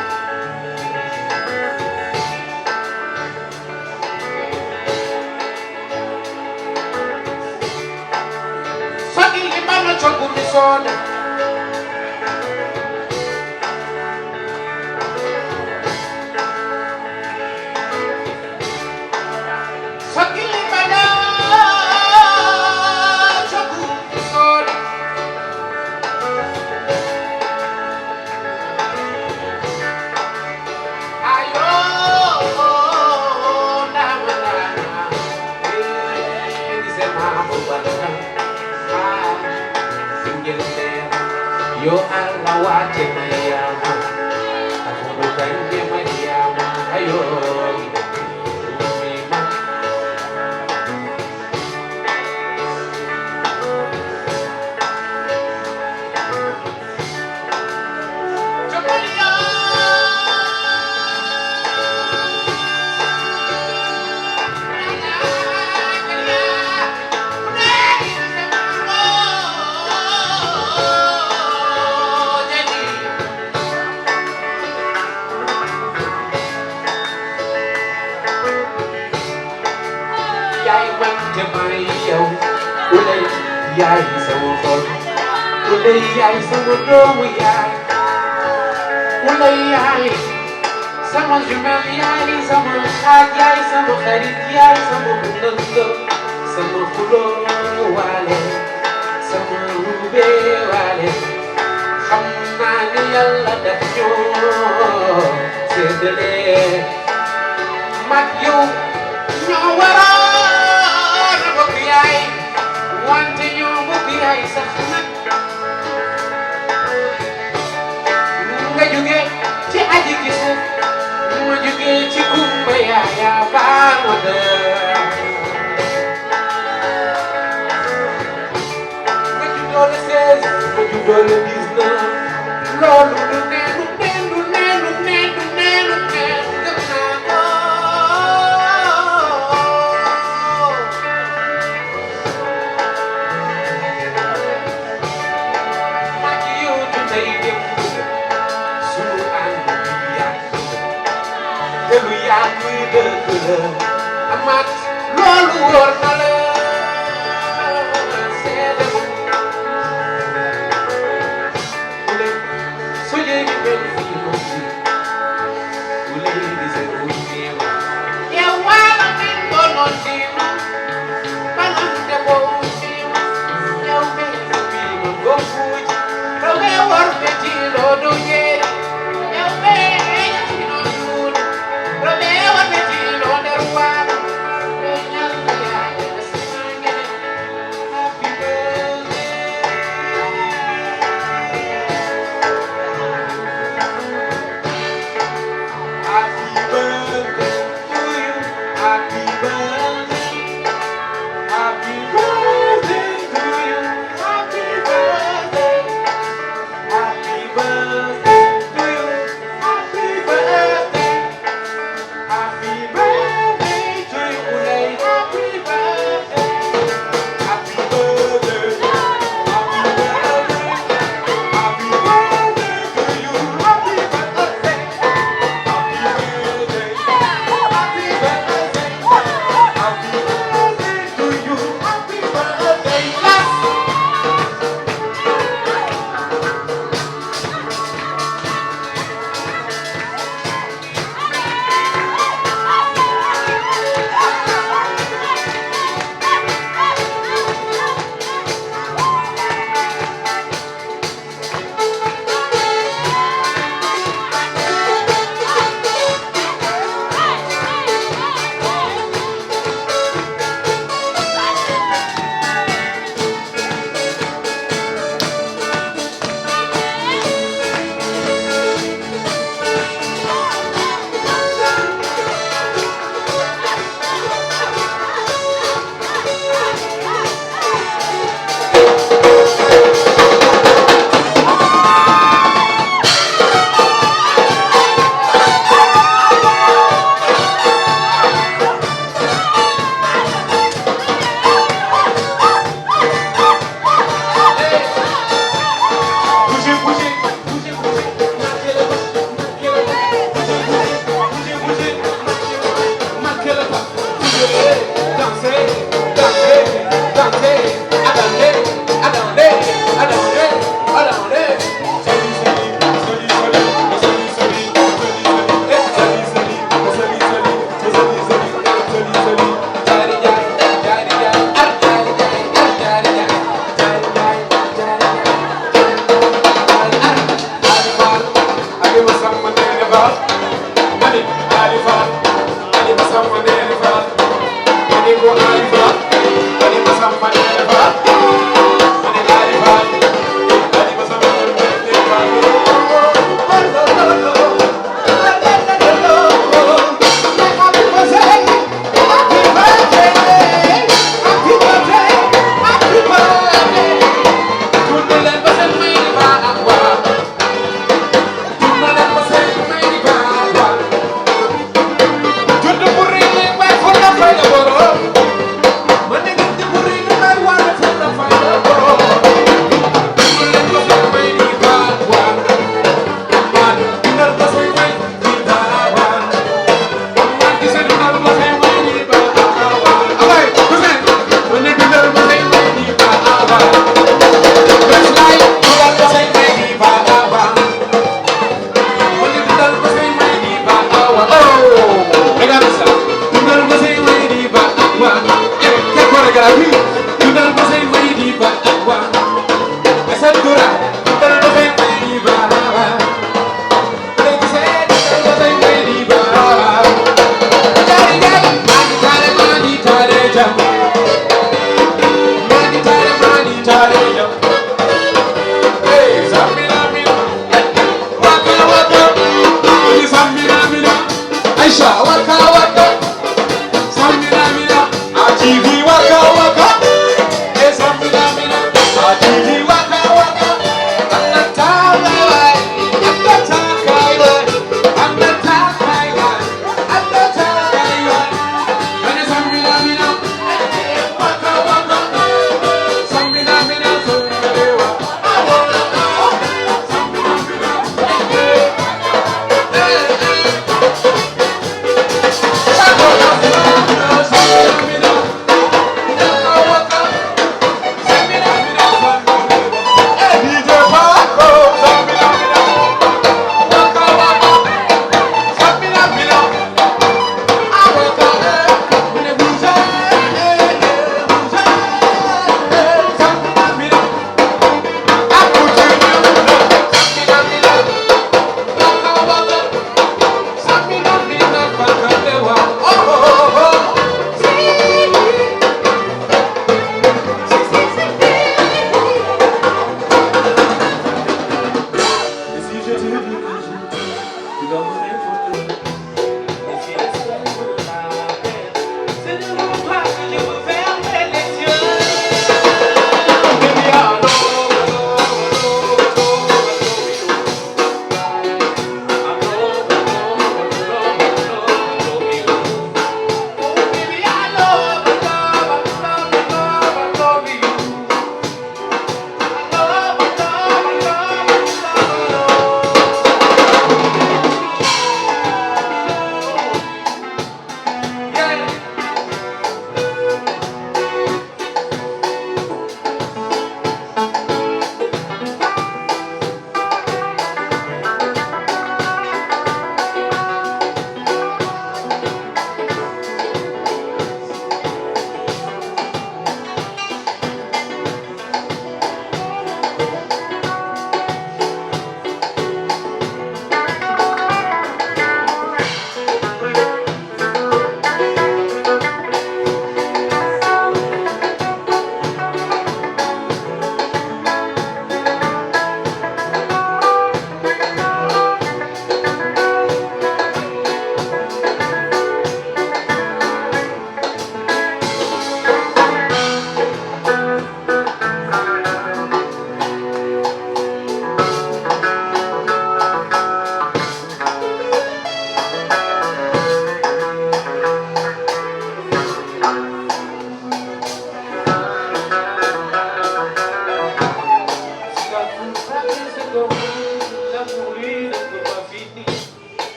Soki liɓano coggu mi sooda. Soki liɓano coggu mi sooda. Ayo, ndama, ndama. Eh, se ma bo bana. Ah, ɓingel feere. Yo Allah wate Mariama. Afuɗo kanje Mariama. Ayo, mi ma. Yaay man te may yow, Ulay yaay sama xol, Ulay yaay sama doomu yaay, Ulay yaay sama jumelle, yaay sama xaaj, yaay sama xarit, yaay sama nando, sama xuloo waale, sama rube waale. Xam naa ni Yàlla daf ñoo séddale. Mag yow ñoo waroon a bokk yaay, wante ñoo bokk yaay sax nag. Nga jóge ci aji gis, ma jóge ci kumba yaaya baal ma dër. Nga juddoo le seize, ma juddoo le dix-neuf. Loolu du neen, du neen, du neen, du neen, du neen, du neen, gëm naa ko. Mag yow du tey dem, sunu ànd bi yàgg. Te lu yàgg dëgg la, Amath, loolu wóor na la, seede ma. Ule, sojee ni mel fii moom si. Ule, di se uy neema. Yow wala min bono dino, banon te bo uy neema. Yow be no bino go fuji, robe worbe jilo do yeri. Yow be e jino duni, robe worbe jilo der wano. Be nyal ya.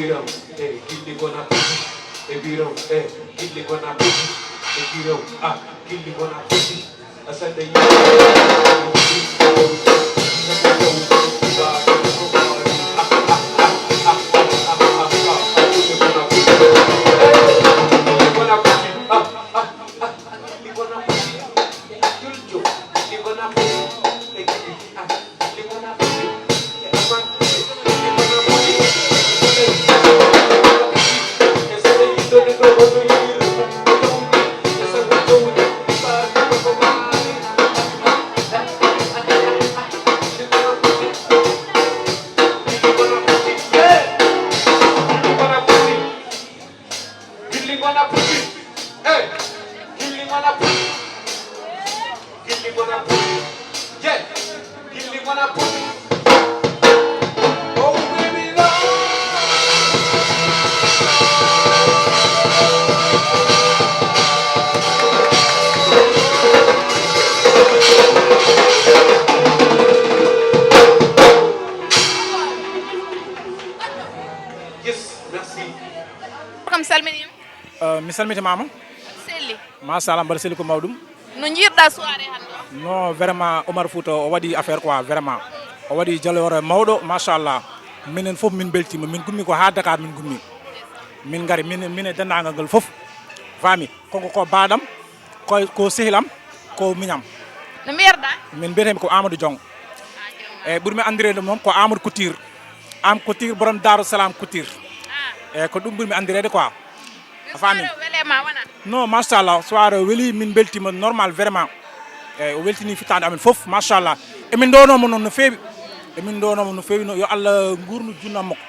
Biram, eh, gilli gona pusi. E biram, eh, gilli gona pusi. E biram, ah, gilli gona pusi. Asal da yi. Gilli gona pusi. Hey! Gilli gona pusi. Gilli gona pusi. Yeah! Gilli gona pusi. Oh, baby, love. Yes, merci. Kam salminiima. Eh, mi salmitimaama. Selli. Machallah, mbaɗa selli ko mawɗum. No njiirɗa soirée hannde o? Non, vraiment, Omar Fouta o waɗi affaire quoi, vraiment. O waɗi jaloore mawɗo, machallah. Minen fof min mbeltiima, min gummi ko haa Dakar min gummi. Min ngari, min, min e denndaangal ngal fof. Faami, koko ko baaɗam, ko, ko sehil am, ko miñam. No mbiyetɗa? Min mbiyetee ko Amadou Diong. Ah, Diong. Eyyi, ɓurmi anndireede noon ko Amadou Couture. Am Couture, borom Darou Salam Couture. Ah. Eyyi, ko ɗum ɓurmi anndireede quoi. A faami? Soirée o weli ma wona? Non, machallah, soirée o weli, min mbeltiima normal vraiment. Eyyi, o weltini fittaande amen fof, machallah. Emin ndonomo noon no feewi. Emin ndonomo no feewi, no, yo Allah nguurnu junnam makko.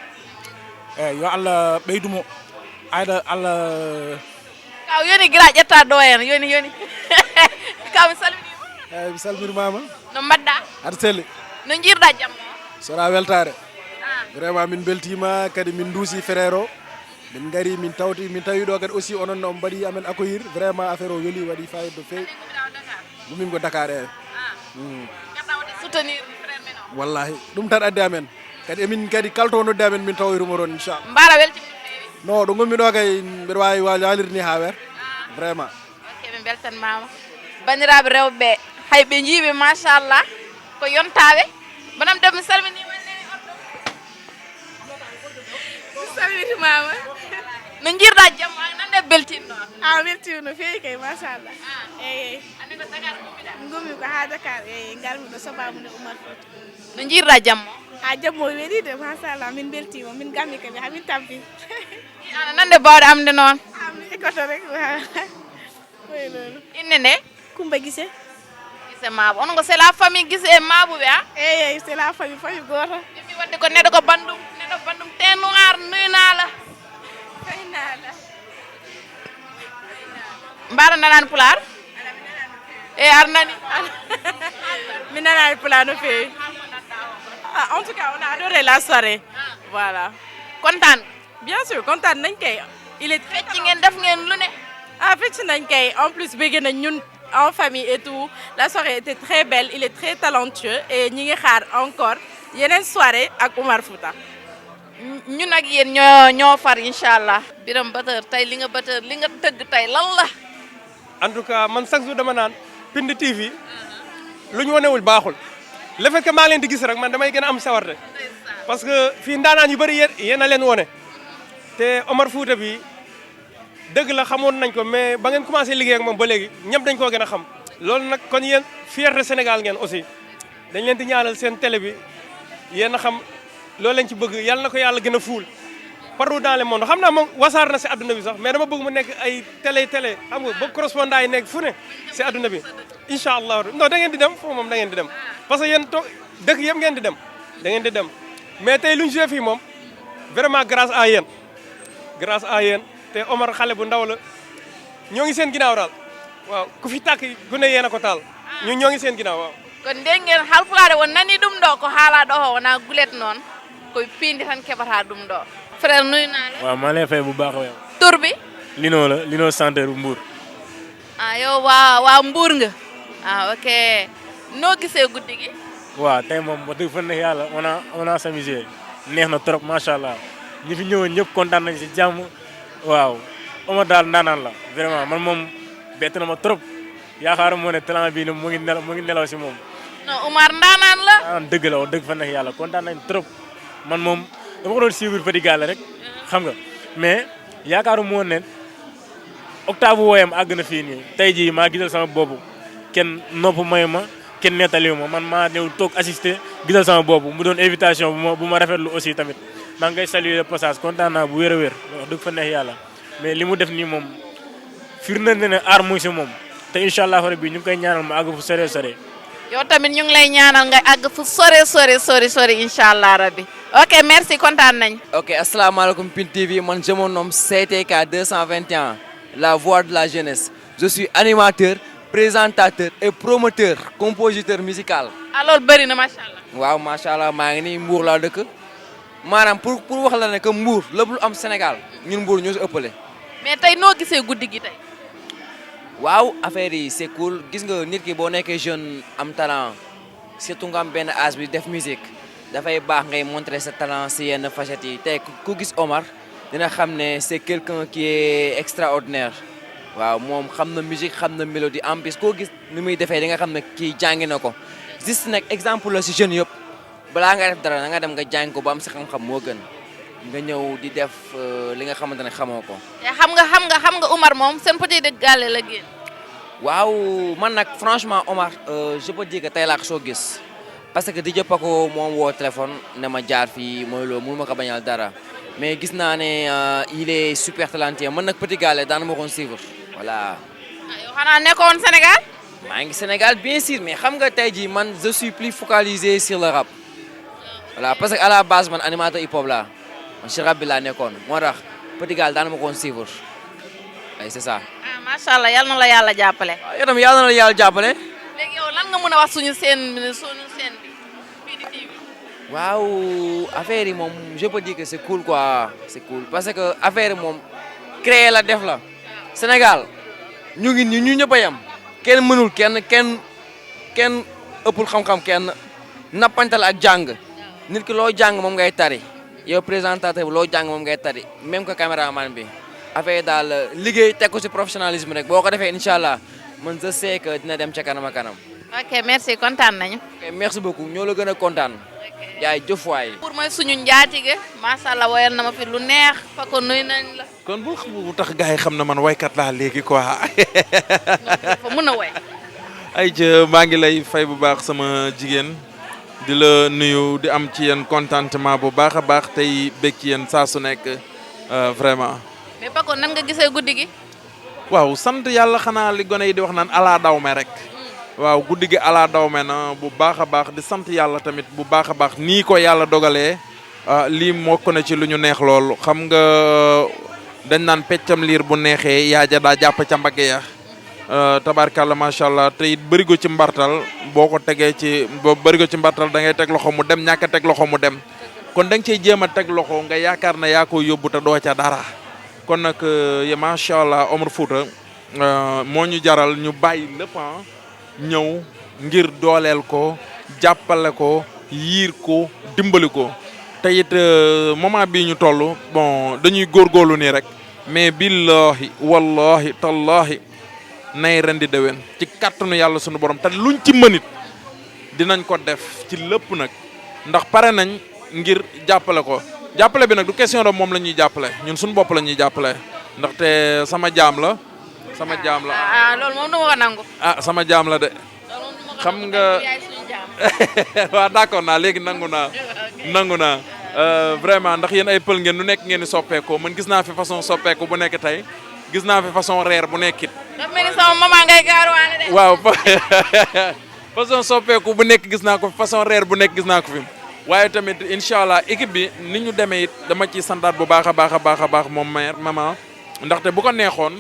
Eyyi, yo Allah ɓeydu mo. Ayda Allah. Kaw yoni gira ƴetta ɗo en, yoni, yoni. Kaw mi salminiima. Eyyi, mi salminiima. No mbaɗɗa? Aɗa selli. No njiirɗa jamma o? Sona weltaare. Ah. Vraiment, min mbeltiima, kadi min nduusi frère o. Min ngari, min tawti, min tawi ɗo kadi aussi onon no mbaɗi amen accueillir. Vraiment, affaire o weli, waɗi fayida no feewi. Hannde ngummiɗa o Dakar? Ngummiimi ko Dakar, eyyi. Ah. Mm. Ngarɗa waɗde soutenir frère men o? Wallahi, ɗum tan addi amen. Kadi emin kadi kala to noddi amen, min tawoytumo toon, inchallah. Mbaɗa weltima no feewi? Non, ɗo ngummi ɗo kay, mbeɗa waawi wa-, waalirde ni haa weer. Ah. Vraiment. Ok, min mbeltanmaama. Banndiraaɓe rewɓe, hay ɓe njiiɓe, machallah, ko yontaaɓe. Bonam debbo, mi salminiima, nani on ɗo. Mi salmitimaama. No njiirɗa jamma, nan nde beltinɗo? A weltiima no feewi kay, machallah. Ah. Eyyi, eyyi. Hannde ko Dakar ngummiɗa? Ngummi ko haa Dakar, eyyi, ngarmi ɗo sobaama nde Oumar Fouta. No njiirɗa jamma o? A jamma o weli de, machallah, min mbeltiima, min ngarmi kadi, haa min tampi. Ana nan nde baawɗe am nde noon? A mi ekoto rek, voilà. Koye noonu. Innde nde? Kumba Gise. Gise Maabo. Onon ko c'est la famille Gise e Maabo ɓe, a? Eyyi, eyyi, c'est la famille, famille gooto. Ɓe mbi waɗde ko neɗɗo ko banndum, neɗɗo ko banndum, teint noir, nuynaa la. Nuynaa la. Mbaɗa nanaani pulaar? Ala, mi nanaani no feewi. E, aɗa nani? Mi nanaani pulaar no feewi. Ah, en tout cas, on a adoré la soirée. Voilà. Kontaan. Bien sûr, kontaan nañ kay. Il est très talentueux. Fecci ngeen, def ngeen lu ne. Ah, fecc nañ kay. En plus, bëgg nañ ñun en famille et tout. La soirée était très belle. Il est très talentueux. Et ñi ngi xaar encore yeneen soirée ak Oumar Fouta. Ñun ak yéen ñoo, ñoo far, incha allah. Biram Bateur, tey li nga Bateur, li nga tëgg tey, lan la? En tout cas, man, chaque jour dama naan Pindi T V, lu ñu wonewul baaxul. Le fait que maa leen di gis rek, man, damay gën a am sawarte. Parce que fii ndaanaan yu bëri, yéen, yéen a leen wone. Te Omar Fouta bi, dëgg la, xamoon nañ ko, mais ba ngeen commencé liggéey ak moom ba léegi, ñëpp dañ koo gën a xam. Loolu nag, kon yéen, fierté Sénégal ngeen aussi. Dañ leen di ñaanal seen télé bi, yéen a xam loolu lañ ci bëgg, yàlla na ko yàlla gën a fuul partout dans le monde. Xam naa moom wasaar na si àdduna bi sax, mais dama bëgg mu nekk ay télé télé, xam nga, ba correspondant yi nekk fu ne si àdduna bi. Incha allah, non, da ngeen di dem foofu moom, da ngeen di dem, parce que yéen toog dëkk yëpp ngeen di dem, da ngeen di dem. Mais tey lu ñu joué fii moom, vraiment grâce à yéen, grâce à yéen. Te Omar xale bu ndaw la, ñoo ngi seen ginnaaw daal. Waaw, ku fi tàkk, ku ne yéen a ko taal. Ñun ñoo ngi seen ginnaaw, waaw. Kono ndeen ngeen Haalpulaar, on nanii ɗum ɗo, ko haalaa ɗo, o wonaa gulet noon, ko piindi tan keɓataa ɗum ɗo. Frère, nuyu naa la. Waaw, maa lay fay bu baax, waaw. Tur bi? Lino la, Lino, chanteur bu Mbour. Ah, yow waa, waa Mbour nga? Ah, ok. Noo gisee guddi gi? Waaw, tey moom, wax dëgg fa neex Yàlla, on a, on a s'amusé. Neex na trop, macha Allah. Ñi fi ñëwoon ñëpp kontaan nañ si jàmm. Waaw, Omar daal ndaanaan la, vraiment. Man moom, bett na ma trop. Yaakaaruma ne talent bii nii mu ngi nelaw, mu ngi nelaw si moom. Non, Omar ndaanaan la. Ah, dëgg la, wax dëgg fa neex yàlla, kontaan nañ trop. Man moom, dama ko doon suivre Petit Gallé rek, xam nga. Mais yaakaaruma woon ne octave woyam àgg na fii nii. Tey jii maa gisal sama bopp, kenn nopp mayu ma, kenn nettaliwu ma, man maa ñëw toog assister, gisal sama bopp. Mu doon invitation bu ma bu ma rafetlu aussi tamit. Maa ngi koy saluer de passage, kontaan naa bu wér a wér, wax dëgg fa neex yàlla. Mais li mu def nii moom, firnde na ne art mu ngi si moom. Te incha allahu rabbi, ñu ngi koy ñaanal mu àgg fu sore sore. Yow tamit ñu ngi lay ñaanal nga àgg fu sore sore sore sore, incha allah rabbi. Ok, merci, kontaan nañ. Ok, asalaamaaleykum Pin T V, man je me nomme C T K deux cent vingt et un, la voix de la jeunesse. Je suis animateur, présentateur et promoteur, compositeur musical. Ah, loolu bëri na, macha allah. Waaw, macha allah, maa ngi nii Mbour laa dëkk. Maanaam, pour pour wax la ne que Mbour, lépp lu am Sénégal, ñun Mbour ñoo si ëppale. Mais tey, noo gisee guddi gi tey? Waaw, affaire yi c'est cool. Gis nga, nit ki boo nekkee jeune, am talent, surtout nga am benn âge bi, def musique, dafay baax ngay montrer sa talent si yenn facettes yi. Tey ku ku gis Omar, dina xam ne c'est quelqu'un qui est extraordinaire. Waaw, moom xam na musique, xam na mélodie. En plus, koo gis ni muy defee, di nga xam ne kii jàngi na ko. Juste nag, exemple la si jeunes yëpp. Balaa nga def dara, na nga dem nga jàng ko ba am si xam-xam, moo gën nga ñëw di def euh, li nga xamante ne xamoo ko. Te xam nga, xam nga, xam nga Omar moom, seen Petit Gallé la génn. Waaw, man nag, franchement, Omar, euh, je peux dire que tey laa ko soo gis, parce que di jëpp ko moom woo téléphone, ne ma jaar fii, mooy loolu, mënu ma ko bañal dara. Mais gis naa ne euh, il est super talentueux. Man nag, Petit Gallé, daan ma ko suivre. Voilà. Ah, yow xanaa nekkoon Sénégal? Maa ngi Sénégal, bien sûr, mais xam nga, tey jii, man, je suis plus focalisé sur le rap. Voilà, parce que à la base, man, animateur hip hop laa. Man, si rap bi laa nekkoon, moo tax Petit Gallé daan ma ko woon suivre. Ay, c'est ça. Ah, macha allah, yal na la yàlla jàppale. Waaw, yow tam, yàlla na la yàlla jàppale. Léegi yow, lan nga mën a wax suñu seen suñu seen bi, Pin T V? Waaw, affaire yi moom, je peux dire que c'est cool, quoi. C'est cool, parce que affaire yi moom, créer la, def la. Sénégal, ñu ngi nii, ñu ñëpp a yem. Kenn mënul kenn, kenn kenn ëppul xam-xam kenn. Nappante la ak jàng. Nit ki loo jàng, moom ngay tari. Yow, présentateur bi, loo jàng, moom ngay tari, même que caméraman bi. Affaire yi daal, liggéey, teg ko ci professionnalisme rek, boo ko defee, incha allah, man, je sais que dina dem ca kanam a kanam. Ok, merci, kontaan nañu. Ok, merci beaucoup, ñoo la gën a kontaan. Yaay jëf waay. Pour mooy suñu njaatige, macha allah, woyal na ma fi lu neex. Paco, nuyu nañ la. Kon bu bu tax gars yi xam ne man waykat laa léegi quoi. Fa mën a woy. Ay jë maa ngi lay fay bu baax, sama jigéen, di la nuyu, di am ci yéen contentement bu baax a baax, tey bég ci yéen saa su nekk, euh, vraiment. Mais Paco, nan nga gisee guddi gi? Waaw, sant yàlla, xanaa li gone yi di wax naan ala dawme rek. Waaw, guddi gi ala dawme na bu baax a baax, di sant yàlla tamit bu baax a baax, nii ko yàlla dogalee. Ah, lii mokk na ci lu ñu neex lool. Xam nga, dañ naan peccam liir bu neexee, yaa ja daa jàpp ca mbagg ya. Euh, tabarkàlla, macha allah. Te it, bërigo ci mbartal, boo ko tegee ci, boo bërigo ci mbartal, da ngay teg loxo mu dem, ñàkk a teg loxo mu dem. Kon da nga cey jéem a teg loxo, nga yaakaar ne yaa ko yóbbu te doo ca dara. Kon nag, euh, ya, macha allah, Omar Fouta, euh, moo ñu jaral ñu bàyyi lépp, ah, ñëw ngir dooleel ko, jàppale ko, yiir ko, dimbali ko. Te it, euh, moment bii ñu toll, bon, dañuy góorgóorlu nii rek, mais billahi, wallahi, tallahi, nay ren di déwén ci kàttanu yàlla sunu borom. Te luñ ci mënit, dinañ ko def ci lépp nag, ndax pare nañ ngir jàppale ko. Jàppale bi nag du question de moom la ñuy jàppale, ñun suñu bopp la ñuy jàppale, ndaxte sama jaam la, sama jaam la. Ah, loolu moom du ma ko nangu. Ah, sama jaam la de. Xam nga, waaw, d'accord naa, léegi nangu naa, nangu naa. Euh, vraiment, ndax yéen ay pël ngeen, nu nekk ngeen di soppeekoo. Man, gis naa fi façon soppeeku bu nekk tey, gis naa fi façon reer bu nekkit. Dafa mel ni sama maman ngay gaaruwaale de. Waaw. Façon soppeeku bu nekk gis naa ko fi, façon reer bu nekk gis naa ko fi. Waaye tamit, incha allah, équipe bi ni ñu demee it, dama ciy santaat bu baax a baax a baax a baax, moom, maire, maman, ndaxte bu ko neexoon,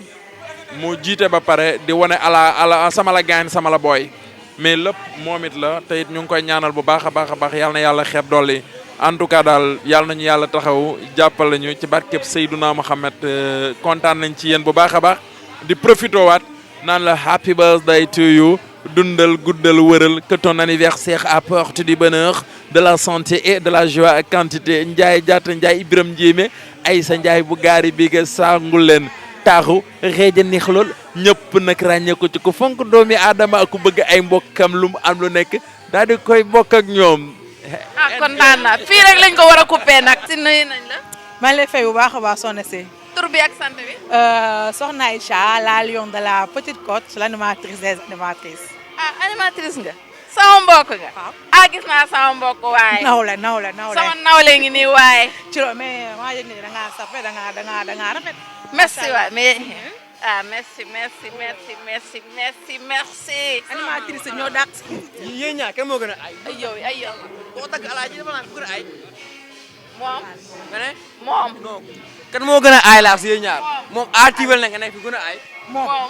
mu jiite ba pare di wane ala ala sama la gaañ, sama la booy, mais lépp moom it la. Te it ñu ngi koy ñaanal bu baax a baax a baax, yàlla na yàlla xeeb dolli. En tout cas daal, yàlla nañu yàlla taxaw, jàppale ñu ci barkeb Seydouna Mohamed. Euh, kontaan nañ ci yéen bu baax a baax, di profité waat naan la happy birthday to you, Dundal, guddal, wëral, que ton anniversaire apporte du bonheur, de la santé et de la joie quantité. Ndiaye Diatta Ndiaye, Ibrahima Ndiémé, Aïssa Ndiaye bu gaari bi ga sangul leen, taaru, reeja, neex lool, ñëpp nag ràññee ko ci ku fonk doomi aadama ak ku bëgg ay mbokkam, lu mu am lu nekk daal di koy bokk ak ñoom. Ah, kontaan naa, fii rek lañ ko war a coupé nag. Si nuyu nañ la. Maa ngi lay fay bu baax a baax, soxna si. Tur bi ak sant bi. Euh, Soxna Aïcha, la lion de la Petite Côte, l'animatrice des animatrices. Ah, animatrice nga. Sama mbokk nga. Waaw. Ah, gis naa sama mbokk waaye. Nawle, nawle, nawle. Sama nawle ngi nii waaye. Ci loolu, mais maa yëg ni da ngaa sape, da ngaa da ngaa da ngaa rafet. Merci waay, mais ah, merci, merci, merci, merci, merci, merci. Animatrice ñoo dàq. Yéen ñaar kenn moo gën a ay. Ay yow, ay yow. Boo tagg alaaji dafa naan ku gën a ay. Moom, Nga ne? moom, Non. Kan moo gën a ay laa si yéen ñaar? Moom A T V la nekk, nekk fi gën a ay. Moom. moom.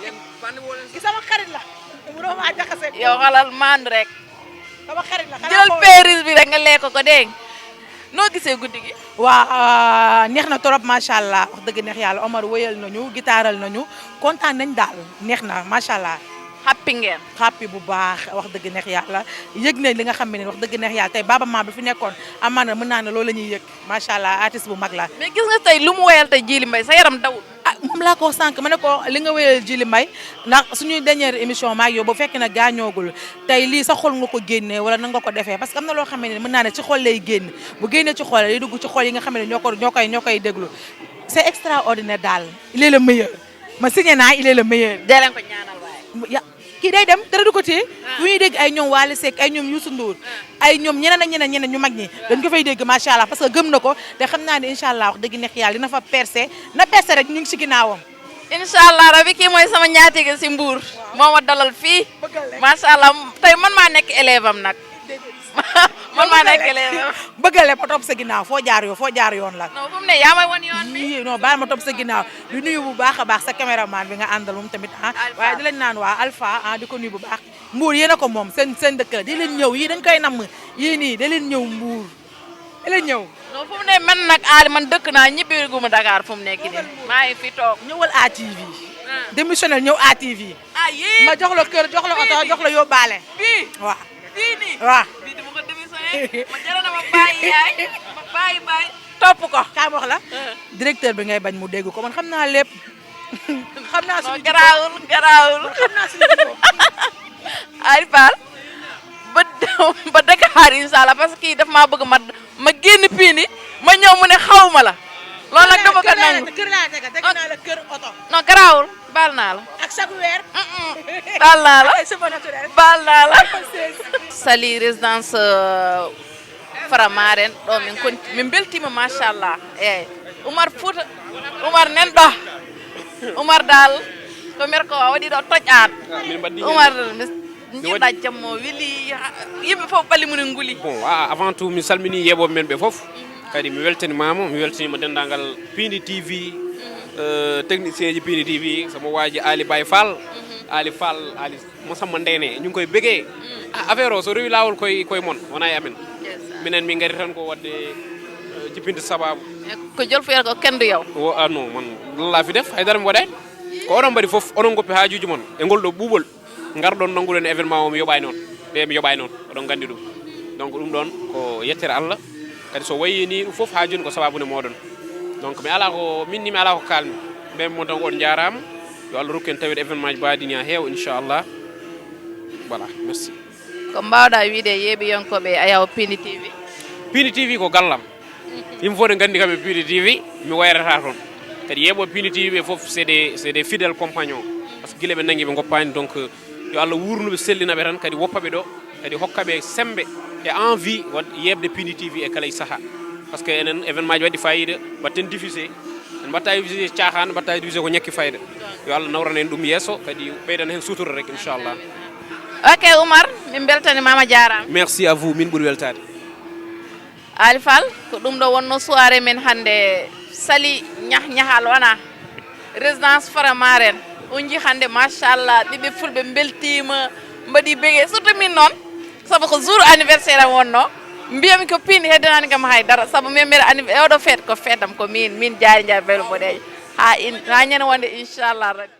Yéen bandi woo leen. Ki sama xarit la. Mënoo maa jaxase. Yow xoolal, maandu rek. Sama xarit la. Jëlal péris bi rek, nga lekk ko, dégg nga. Noo gisee guddi gi? Waa, neex na trop, macha allah, wax dëgg neex yàlla. Omar wëyal nañu, gitaaral nañu, kontaan nañ daal, neex na, macha allah. Happy ngeen. Happy bu baax, wax dëgg neex yàlla. Yëg nañ li nga xam ne, wax dëgg neex yàlla, tey Baaba Maal bi fi nekkoon, amaana mën naa ne loolu la ñuy yëg, macha allah, artiste bu mag la. Mais gis nga tey lu mu woyal tey, Djily Mbaye, sa yaram dawul. Ah, moom laa ko sànq, ma ne ko li nga wéyal Djily Mbaye, ndax suñu dernière émission maa ngi yow, ba fekk na gaañoogul, tey lii sa xol nga ko génnee wala nan nga ko defee? Parce que am na loo xam ne mën naa ne ci xol lay génn, bu génnee ci xol lay dugg ci xol yi nga xam ne ñoo ko ñoo koy ñoo koy déglu. C'est extraordinaire daal, il est le meilleur. Ma signé naa, il est le meilleur. Dee leen ko ñaanal waaye. Ya, kii day dem, dara du ko téye. Bu ñuy dégg ay ñoom Wally Seck, ay ñoom Youssou Ndour, ay ñoom ñeneen ak ñeneen ñeneen ñu mag ñi, dañ ko fay dégg, macha allah, parce que gëm na ko. Te xam naa ne, incha allah, wax dëgg neex yàlla, dina fa percé, na percé rek, ñu ngi ci ginnaawam. Incha allah rabi, kii mooy sama ñaatige si Mbour, moo ma dalal fii. Macha allah, tey man maa nekk élève am nag. Man maa nekk élève am. Bëggale ba topp sa ginnaaw, foo jaar yoon, foo jaar yoon la. Non, fu mu ne yaa may wan yoon bi. Yii, non, baal ma topp sa ginnaaw. Di nuyu bu baax a baax sa caméraman bi nga àndal, moom tamit, ah. Waaye di leen naan waa Alpha, ah, di ko nuyu bu baax. Mbour, yéen a ko moom, seen seen dëkk la, di leen ñëw, yii dañ koy namm. Yii nii, da leen ñëw Mbour, da leen ñëw. Non, fu mu ne man nag, Aly, man dëkk naa, ñibbi gu ma Dakar fu mu nekk nii. Maa ngi fi toog. Ñëwal A T V. Démissionnel, ñëw A T V. Ah, yii. Ma jox la kër, jox la oto, jox la yóbbaale. Bii. Waaw. Bii nii. Waaw. Bii dama ko démissionné. Ma jëloon na ma bàyyi yaay. Ma bàyyi bàyyi. Topp ko. Kaay ma wax la. Directeur bi ngay bañ mu dégg ko, man xam naa lépp. Xam naa Non, suñu garaawul, garaawul. Xam naa suñu jikko. Aly Fall. Ba ba Dakar, incha allah, parce que kii daf maa bëgg ma ma génn Pindi, ma ñëw mu ne xaw ma la. Loolu nag dama ko Kër laa nangu. la kër laa teg, teg naa la kër oto. Non, garaawul. Baal naa la. Ak chaque weer. Baal naa la. Ay cheveux naturel. Baal naa la. Saly résidence, euh, Faramaren, ɗo min konti, min mbeltiima, machallah. Eeyi, Oumar Fouta, Oumar nan ɗo. Oumar daal, ko merko o waɗi ɗo toj aan. Min mbaɗdi Oumar, mi jiɗɗa jammo weli, ha- yimɓe fof ɓalli mum en nguli. Bon, a- avant tout, mi salmini yeeɓooɓe men ɓe fof. Kadi mi weltanimaama, mi weltaniima denndaangal Pindi T V, euh, technicien ji Pindi T V, sama waaji Ali Baye Fall, Ali Fall, Ali Moussa Ndene, ñu ngi koy bégee. Ah, affaire o so rewi laawol koye koye mon, wonaa e amen. Minen min ngari tan ko waɗde, euh, jippinde sabaabu. Ko jolfuyata ko kendu yaw. Wo, ah, non, man, lan laa fi def, hay dara mi waɗaani. Ko onon mbaɗi fof, onon ngoppi haajuuji mon e ngol ɗo ɓuuɓol. Ngarɗon nannguɗon événement o, mi yoɓaani on. Ɓe mi yoɓaani on, oɗon nganndi ɗum. Donc ɗum ɗon ko yettere Allah. Kadi so wayii ni ɗum fof haa jooni ko sabaabu nde mooɗon. Donc mi alaa ko, min ni mi alaa ko kaalmi. Mbiymi mon tan ko on njaaraama. Yo Allah rokku en taweede événement ji mbaɗi ni haa heewa, inchallah. Voilà, merci. Ko mbaawɗa wiide yeeɓiyankooɓe Ayaw Pindi T V? Pindi T V ko gallam. Yimɓe fof ne nganndi kam e Pindi T V, mi wayrata toon. Kadi yeeɓooɓe Pindi T V ɓe fof, c'est des, c'est des fidèles compagnons. Parce que gila ɓe nanngi ɓe ngoppaani, donc, yo Allah wuurnu ɓe, sellina ɓe tan, kadi woppa ɓe ɗo, kadi hokka ɓe semmbe e envie waɗ-, yeeɓde Pindi T V e kala e sahaa. Parce que enen événement ji waɗi fayida, mbaɗten diffusé. En mbaɗta diffusé caaxaan, mbaɗta diffusé ko ñakki fayida. Yo Allah nawran en ɗum yeeso, kadi ɓeydan heen sutura rek, inchallah. Ok, Oumar, min mbeltanimaama, jaaraama. Merci à vous, min ɓuri weltaade. Ali Fall, ko ɗum ɗo wonno soirée men hannde, Saly Ñah Ñahal wona résidence Faramaren. On njii hannde, machallah, ɓiɓɓe fulɓe mbeltiima, mbaɗi bege, surtout min noon, sabu ko jour anniversaire am wonno. Mbiyami ko Pindi heddanaani kam hay dara, sabu min mbiɗa anniv-, e oɗo fête ko fête am, ko min, min Diary Ndiaye Bello Boɗeejo. Haa in, haa ñande wonde, inchallah rabbi.